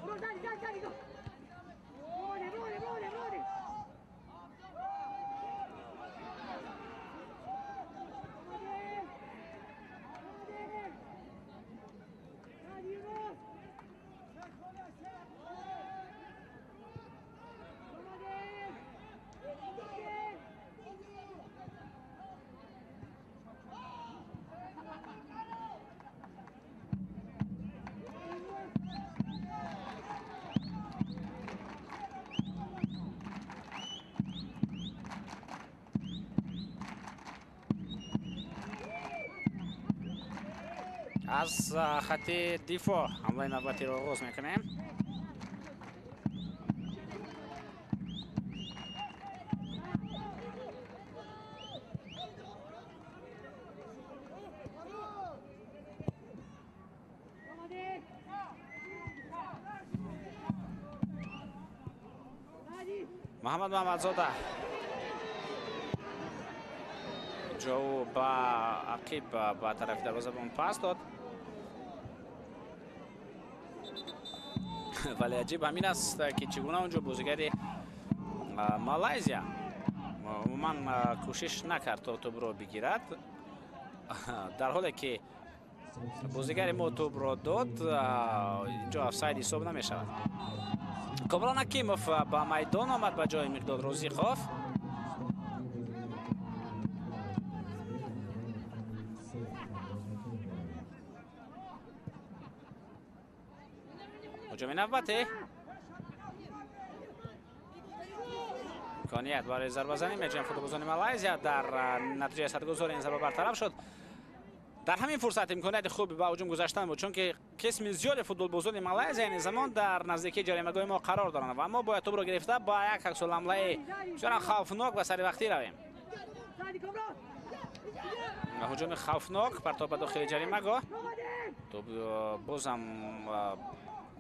Аз хати дифоъ ҳамлаи навбатиро оғоз мекунем. Муҳаммад Муҳаммадзода ҷо ба ақиб ба тарафи дарвозабон пас дод. Вале аҷиб ҳамин аст, ки чӣ гуна онҷо бозигари Малайзия умуман кӯшиш накард то тӯбро бигирад, дар ҳоле ки бозигари мо тӯбро дод, инҷо офсайд ҳисоб намешавад. Комрон Ҳакимов ба майдон омад ба ҷои Миқдод Розиқов. ҳуҷуми навбатӣ, имконият барои зарбазанӣ меҷӯянд футболбозони Малайзия. Дар натиҷаи садгузори ин зарба бартараф шуд. Дар ҳамин фурсат имконияти хуби ба ҳуҷум гузаштан буд, чунки қисми зиёди футболбозони Малайзия ин замон дар наздикии ҷаримагоҳи мо қарор доранд ва мо бояд тӯбро гирифта ба як аксулҳамлаи бисёрам хавфнок ва саривақтӣ равем. Ҳуҷуми хавфнок, партоб ба дохили ҷаримагоҳ, тӯб бозам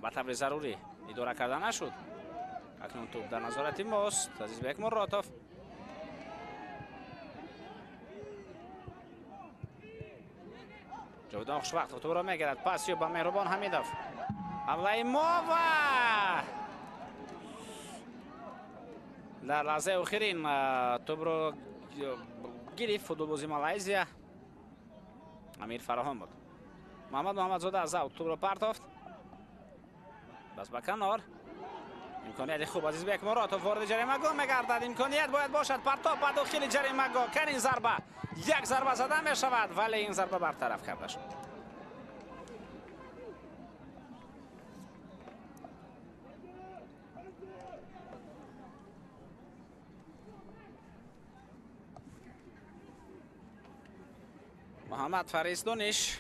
ба таври зарурӣ идора карда нашуд. Акнун тӯб дар назорати мост. Азизбек Муротов. Ҷовидон Хушвақтов тӯбро мегирад, пас ё ба Меҳрубон Ҳамидов. Ҳамлаи мо ва дар лаҳзаи охирин тӯбро гирифт футболбози Малайзия. Амир Фароҳон буд. Муҳаммад Муҳаммадзода аз аут тӯбро партофт, бас ба канор. Имконияти хуб, Азизбек Муротов вориди ҷаримагоҳ мегардад. Имконият бояд бошад, партоб ба дохили ҷаримагоҳ. Кан ин зарба, як зарба зада мешавад, вале ин зарба бартараф карда шуд. Муҳаммад Фарис Дониш.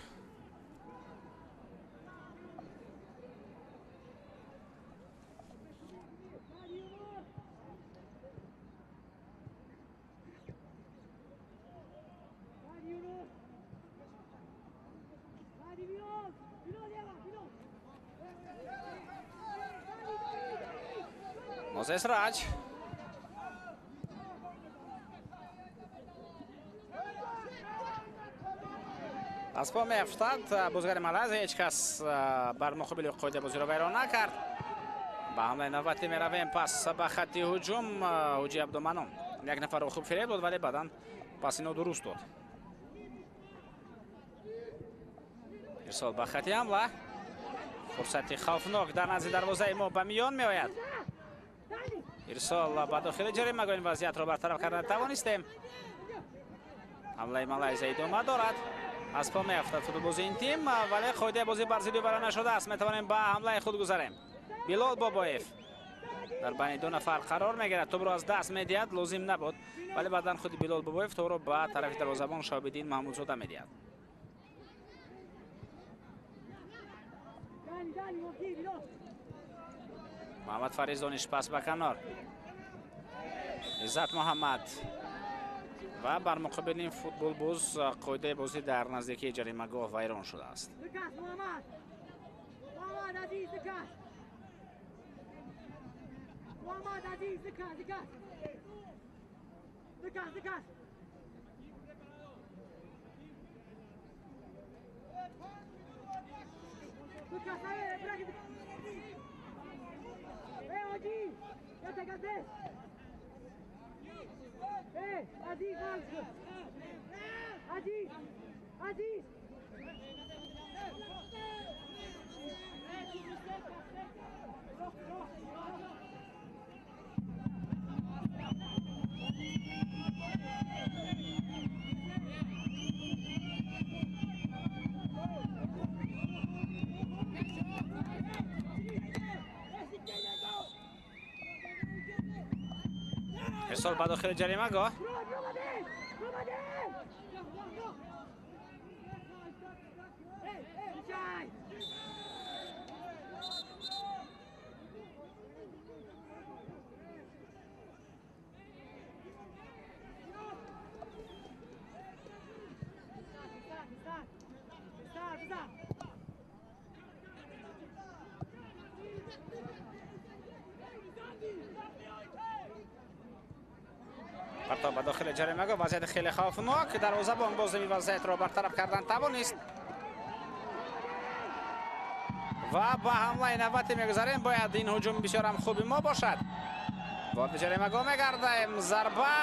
Мозес Раҷ. Аз по меафтад бозигари Малайзия, ҳеҷ кас бар муқобили қоидаи бозиро вайрон накард. Ба ҳамлаи навбатӣ меравем. Пас ба хатти ҳуҷум Ҳоҷи Абдуманон як нафарро хуб фиреб дод, вале баъдан паси нодуруст дод. Ирсол ба хатти ҳамла. Фурсати хавфнок дар назди дарвозаи мо ба миён меояд. Ирсол ба дохили ҷаримагоҳ, ин вазъиятро бартараф карда тавонистем. Ҳамлаи Малайзия идома дорад. Аз по меафтад футболбози ин тим, вале қоидаи бозӣ бар зидди вайрон нашудааст. Метавонем ба ҳамлаи худ гузарем. Билол Бобоев дар байни ду нафар қарор мегирад, тӯбро аз даст медиҳад, лозим набуд, вале баъдан худи Билол Бобоев тӯбро ба тарафи дарвозабон Шоҳибиддин Маҳмудзода медиҳад. Муҳаммад Фарис Дониш пас ба канор. Иззат Муҳаммад ва бар муқобили ин футболбоз қоидаи бозӣ дар наздикии ҷаримагоҳ вайрон шудааст. ارسال به داخل جریمه‌گاه. Партоб ба дохили ҷаримагоҳ, вазъияти хеле хавфнок. Дарвозабон боз ин вазъиятро бартараф кардан тавонист. Ва ба ҳамлаи навбатӣ мегузарем. Бояд ин ҳуҷум бисёр ҳам хуби мо бошад. Ворди ҷаримагоҳ мегардем. Зарба!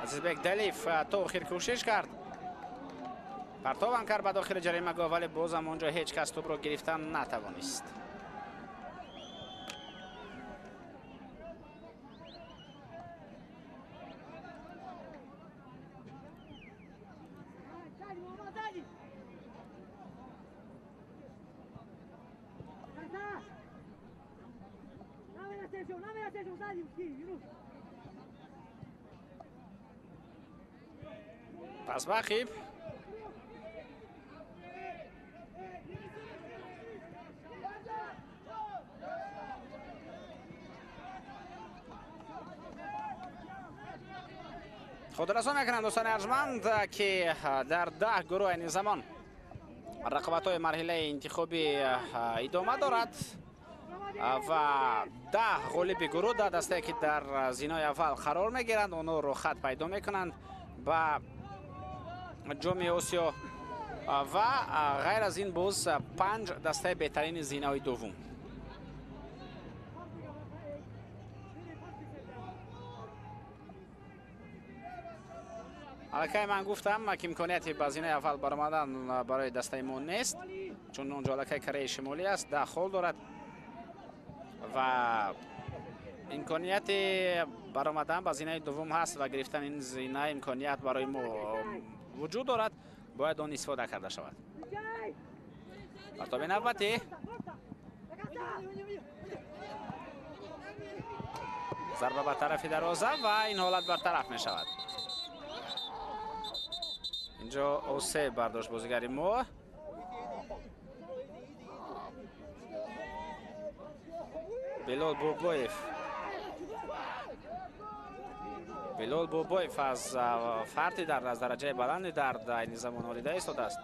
Азизбек Далиев то охир кӯшиш кард. Партобам кард ба дохили ҷаримагоҳ, вале бозам онҷо ҳеҷ кас тӯбро гирифтан натавонист. Пас ба ақиб. Хотиррасон мекунам дӯстони арҷманд, ки дар 10 гурӯҳ айни замон рақобатҳои марҳилаи интихобӣ идома дорад ва 10 ғолиби гурӯҳ, 10 дастае ки дар зинои аввал қарор мегиранд, онҳо рӯхат пайдо мекунанд ба ҷоми Осиё ва ғайр аз ин боз 5 дастаи беҳтарини зинаҳои дуввум. Аллакай ман гуфтам, ки имконияти ба зинаи аввал баромадан барои дастаи мо нест, чун онҷо аллакай Кореяи Шимолӣ аст, 10 хол дорад ва имконияти баромадан ба зинаи дуввум ҳаст ва гирифтани ин зина имконият барои мо вуҷуд дорад, бояд он истифода карда шавад. Партоби навбатӣ. Зарба ба тарафи дарвоза ва ин ҳолат бартараф мешавад. Инҷо осе бардошт бозигари мо. Билол Бобоев. Билол Бобоев аз фарти дард, аз дараҷаи баланди дард айни замон ҳолида истодааст.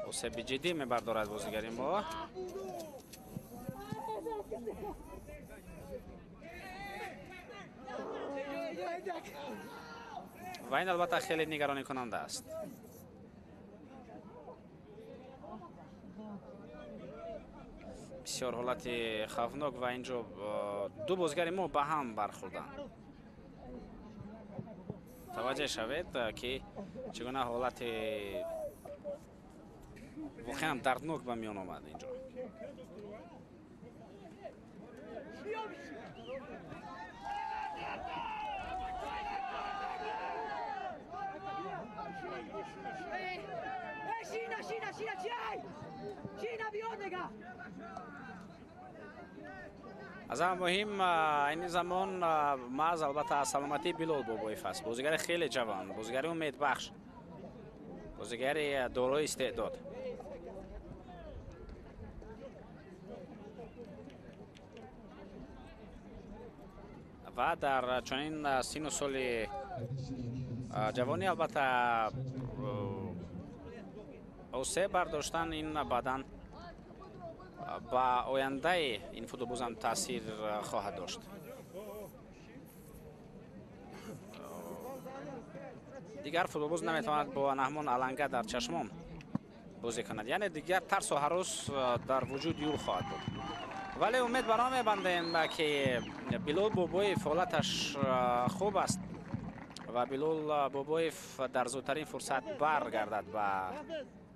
Осеби ҷиддӣ мебардорад бозигари мо. Ва ин албатта хеле нигаронӣкунанда аст. Бисёр ҳолати хавфнок ва инҷо ду бозигари мо ба ҳам бархӯрданд. Таваҷҷӯҳ шавед, ки чӣ гуна ҳолати воқеан дарднок ба миён омад инҷо. Аз ҳама муҳим айни замон маҳз албатта аз саломатии Билол Бобоев аст. Бозигари хеле ҷавон, бозигари умедбахш, бозигари дорои истеъдод. Ва дар чунин сину соли ҷавонӣ албатта осе бардоштан ин баъдан ба ояндаи ин футболбозам таъсир хоҳад дошт. Дигар футболбоз наметавонад бо наҳмон аланга дар чашмон бозӣ кунад, яъне дигар тарсу ҳарос дар вуҷуди ӯ хоҳад буд. Вале умед бар он мебандем, ки Билол Бобоев ҳолаташ хуб аст ва Билол Бобоев дар зудтарин фурсат баргардад ба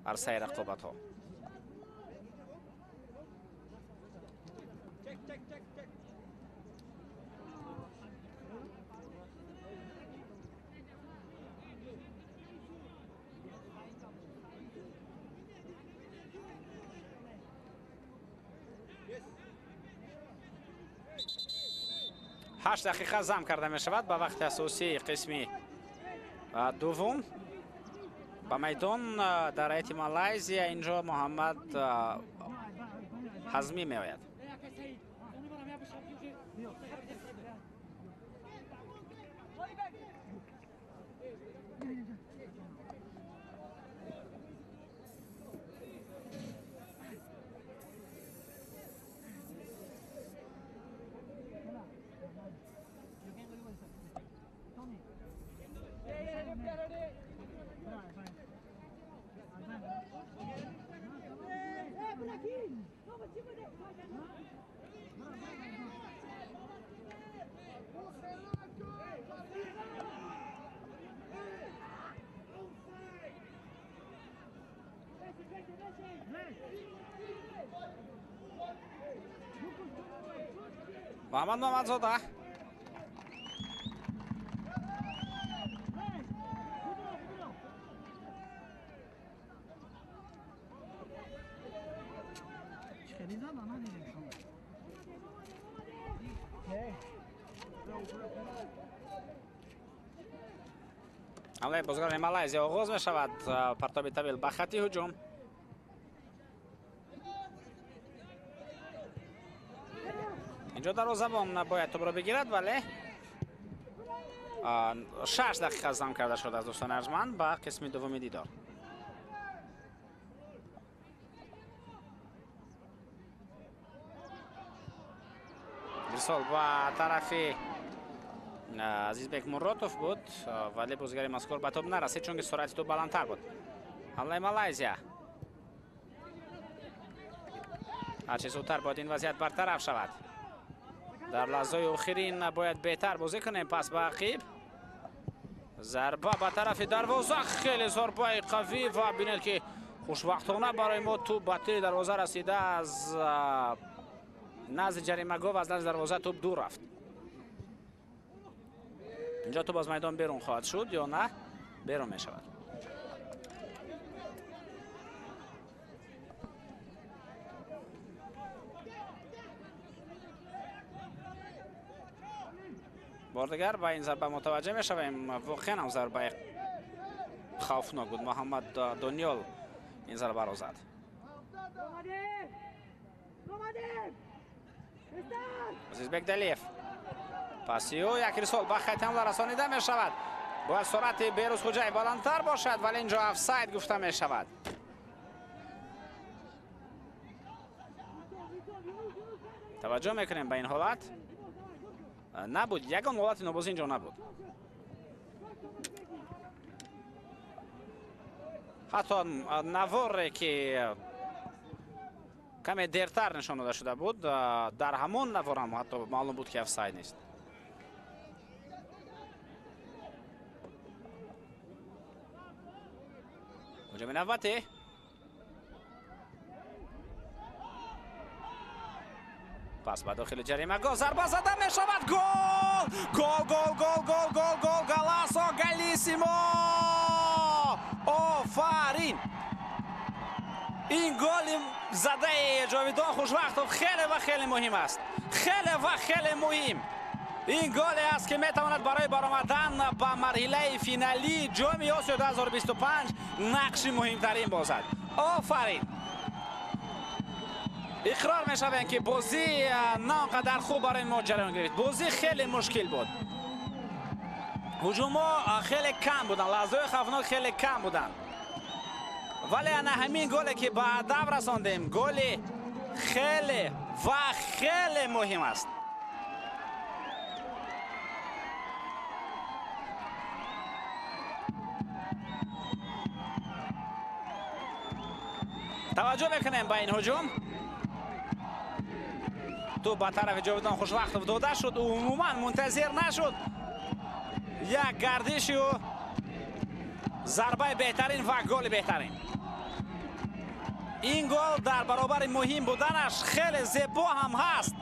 арсаи рақобатҳо. 8 дақиқа зам карда мешавад ба вақти асосии қисми дуввум. Ба майдон дар ҳайати Малайзия инҷо Муҳаммад Ҳазмӣ меояд. Муҳаммад Муҳаммадзода. ҳамлаи бозигарони Малайзия оғоз мешавад. Партоби тавил ба хати ҳуҷум. Инҷо дарвозабон бояд тӯбро бигирад, вале 6 дақиқа зам карда шудааст, дӯстони арҷманд, ба қисми дуввуми дидор. Ирсол ба тарафи Азизбек Муротов буд, вале бозигари мазкур ба тӯб нарасид, чунки суръати тӯб баландтар буд. Ҳамлаи Малайзия. Ҳарчи зудтар бояд ин вазъият бартараф шавад. Дар лаҳзаи охирин бояд беҳтар бозӣ кунем. Пас ба ақиб. Зарба ба тарафи дарвоза, хеле зарбаи қавӣ ва бинед ки хушбахтона барои мо тӯб ба тири дарвоза расида, аз назди ҷаримагоҳ ва аз назди дарвоза тӯб дур рафт. Инҷо тӯб аз майдон берун хоҳад шуд ё на? Берун мешавад. Бор дигар ба ин зарба мутаваҷҷеҳ мешавем. Воқеан ҳам зарбаи хавфнок буд. Муҳаммад Дониёл ин зарбаро зад. Азизбек Далиев. Паси ӯ як ирсол ба хати ҳамла расонида мешавад. Бояд суръати Берӯз Хуҷаев баландтар бошад, вале инҷо офсайд гуфта мешавад. Таваҷҷӯҳ мекунем ба ин ҳолат. Набуд, ягон ҳолати нобозӣ инҷо набуд. Ҳатто наворе ки каме дертар нишон дода шуда буд, дар ҳамон навор ҳам ҳатто маълум буд ки офсайд нест. ҳуҷуми навбатӣ. Пас ба дохили ҷаримагоҳ зарба зада мешавад. Гол! Гол, гол, гол, гол, гол, гол! Галасо Галисимо! Офарин! Ин голи задаи Ҷовидон Хушвақтов хеле ва хеле муҳим аст. Хеле ва хеле муҳим. Ин голе аст ки метавонад барои баромадан ба марҳилаи финалии ҷоми Осиё 2025 нақши муҳимтарин бозад. Офарин! Иқрор мешавем ки бозӣ на он қадар хуб барои мо ҷараён гирифт. Бозӣ хеле мушкил буд. Ҳуҷумҳо хеле кам буданд, лаҳзаҳои хавфнок хеле кам буданд. Вале ана ҳамин голе ки ба ҳадаф расондем, голи хеле ва хеле муҳим аст. Таваҷҷӯҳ мекунем ба ин ҳуҷум. Тӯб ба тарафи Ҷовидон Хушвақтов дода шуд, ӯ умуман мунтазир нашуд. Як гардиши ӯ, зарбаи беҳтарин ва голи беҳтарин. Ин гол дар баробари муҳим буданаш хеле зебо ҳам ҳаст.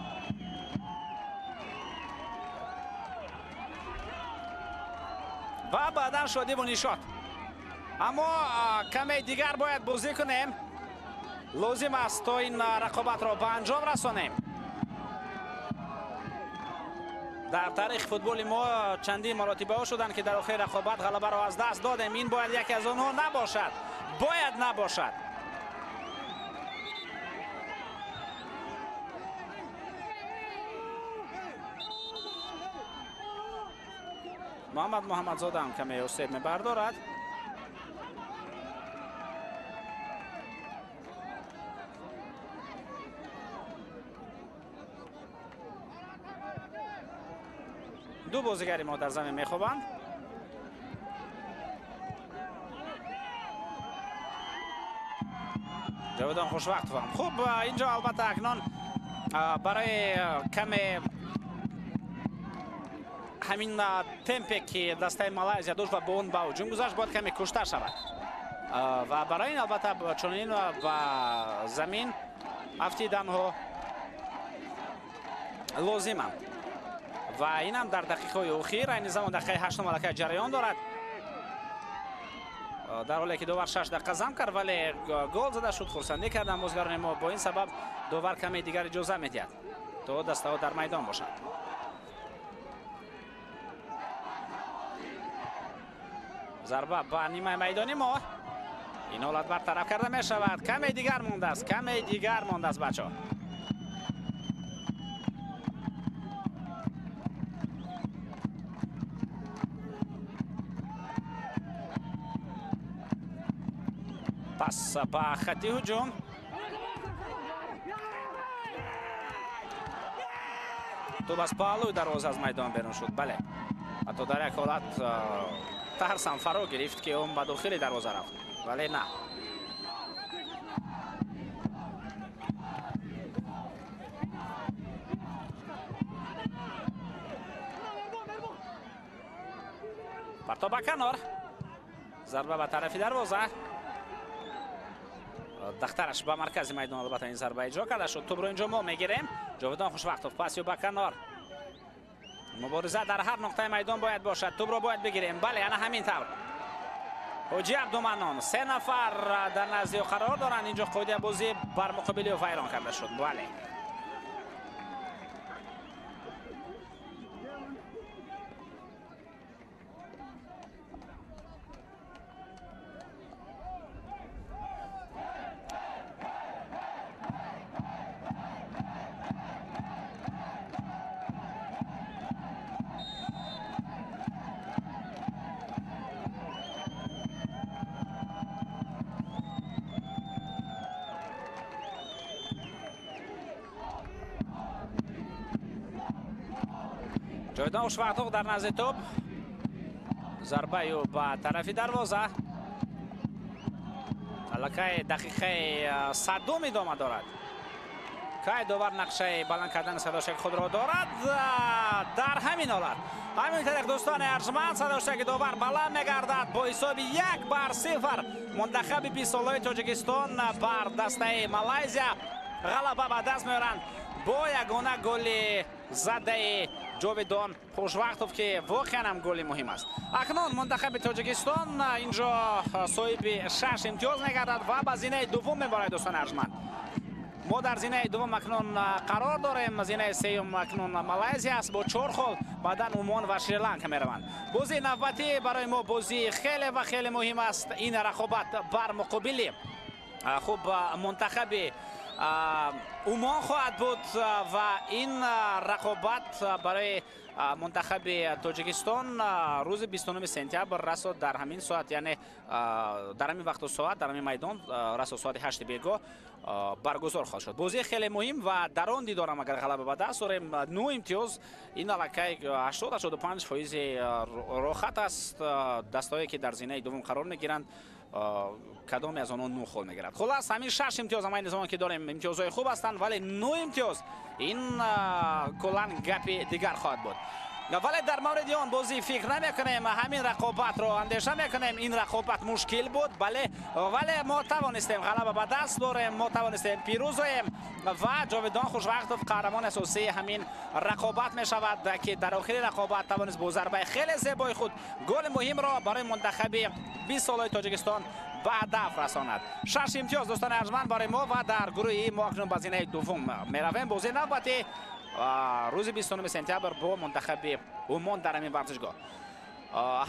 Ва баъдан шодиву нишот. Аммо каме дигар бояд бозӣ кунем. Лозим аст то ин рақобатро ба анҷом расонем. Дар таърихи футболи мо чандин маротибаҳо шуданд ки дар охири рақобат ғалабаро аз даст додем. Ин бояд яке аз онҳо набошад. Бояд набошад. Муҳаммад Муҳаммадзода ҳам каме осеб мебардорад. Ду бозигари мо дар замин мехобанд. Ҷовидон Хушвақтов ҳам хуб. Инҷо албатта акнун барои каме ҳамин темпе ки дастаи Малайзия дошт ва бо он ба ҳуҷум гузашт, бояд каме кушта шавад. Ва барои ин албатта чунин ба замин афтиданҳо Лозиманд ва инам дар дақиқаҳои охир, айни замон дақиқаи ҳаштум аллакай ҷараён дорад. Дар ҳоле ки довар 6 дақиқа зам кард, вале гол зада шуд, хурсандӣ карданд бозигарони мо. Бо ин сабаб довар каме дигар иҷоза медиҳад то дастаҳо дар майдон бошанд. Зарба ба нимаи майдони мо. Ин ҳолат бартараф карда мешавад. Каме дигар мондааст, каме дигар мондааст, бачаҳо. Пас ба хати ҳуҷум. Тӯб аз паҳлӯи дарвоза аз майдон берун шуд. Бале, ҳатто дар як ҳолат тарсам фаро гирифт, ки он ба дохили дарвоза рафт, вале на. Партоб ба канор, зарба ба тарафи дарвоза. Дахтараш ба маркази майдон албатта ин зарба иҷро карда шуд. Тӯбро инҷо мо мегирем. Ҷовидон Хушвақтов пас ё ба канор. Мубориза дар ҳар нуқтаи майдон бояд бошад. Тӯбро бояд бигирем. Бале, ана ҳамин тавр. Ҳоҷи Абдуманнон, се нафар дар назди ӯ қарор доранд. Инҷо қоидаи бозӣ бар муқобили ӯ вайрон карда шуд. Бале. Ҷовидон Хушвақтов дар назди тӯб. Зарбаи ӯ ба тарафи дарвоза. Аллакай дақиқаи садум идома дорад. Кай довар нақшаи баланд кардани садошаки худро дорад. Дар ҳамин ҳолат, ҳамин тариқ, дӯстони арҷманд, садошаки довар баланд мегардад бо ҳисоби 1-0. Мунтахаби 20-солаи Тоҷикистон бар дастаи Малайзия ғалаба ба даст меоранд бо ягона голи задаи Ҷовидон Хушвақтов, ки воқеан ҳам голи муҳим аст. Акнун мунтахаби Тоҷикистон инҷо соҳиби 6 имтиёз мегардад ва ба зинаи дуввум мебарад. Дӯстони арҷманд, мо дар зинаи дуввум акнун қарор дорем. Зинаи сеюм акнун Малайзия аст бо 4 хол, баъдан Умон ва Шри-Ланка мераванд. Бозии навбатӣ барои мо бозии хеле ва хеле муҳим аст. Ин рақобат бар муқобили хуб мунтахаби Умон хоҳад буд ва ин рақобат барои мунтахаби Тоҷикистон рӯзи 29 сентябр расо дар ҳамин соат, яъне дар ҳамин вақту соат, дар ҳамин майдон расо соати 8 бегоҳ баргузор хоҳад шуд. Бозии хеле муҳим ва дар он дидорам агар ғалаба ба даст орем, 9 имтиёз, ин аллакай 80-85 фоизи роҳат аст. Дастҳое ки дар зинаи дуввум қарор мегиранд, кадоме аз онҳо 9 хол мегирад. Хулас, ҳамин 6 имтиёз ҳам айни замон ки дорем, имтиёзҳои хуб ҳастанд, вале 9 имтиёз ин куллан гапи дигар хоҳад буд. Вале дар мавриди он бозӣ фикр намекунем, ҳамин рақобатро андеша мекунем. Ин рақобат мушкил буд, бале, вале мо тавонистем ғалаба ба даст дорем, мо тавонистем пирӯз оем ва Ҷовидон Хушвақтов қаҳрамони асосии ҳамин рақобат мешавад, ки дар охири рақобат тавонист бо зарбаи хеле зебои худ голи муҳимро барои мунтахаби 20-солаи Тоҷикистон ба ҳадаф расонад. 6 имтиёз, дӯстони арҷманд, барои мо ва дар гурӯҳи мо акнун ба зинаи дуввум меравем. Бозии навбатӣ рӯзи 29 сентябр бо мунтахаби Умон дар ҳамин варзишгоҳ.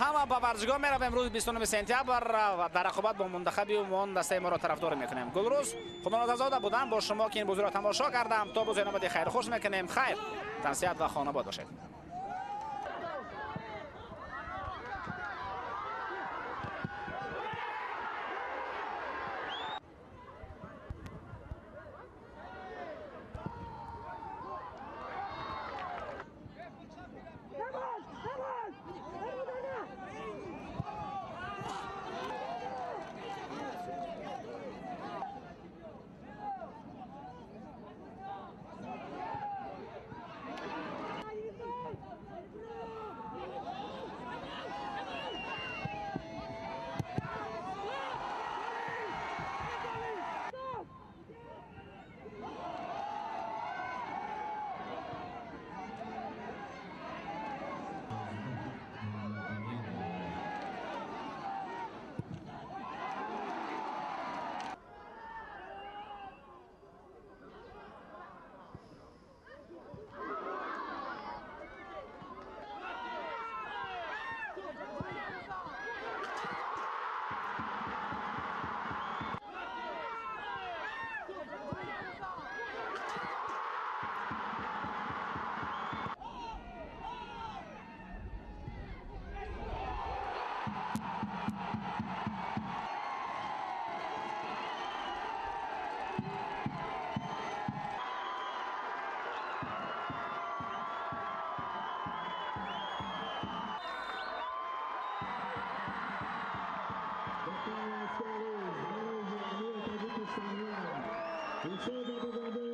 Ҳама ба варзишгоҳ меравем рӯзи 29 сентябр ва дар рақобат бо мунтахаби Умон дастаи моро тарафдорӣ мекунем. Гулрӯз Худоназарзода будам бо шумо, ки ин бозиро тамошо кардам. То бозии навбатӣ хайру хуш мекунем. Хайр, тансиҳат ва хонобод бошед. Malaysia, Malaysia, Tajikistan 1.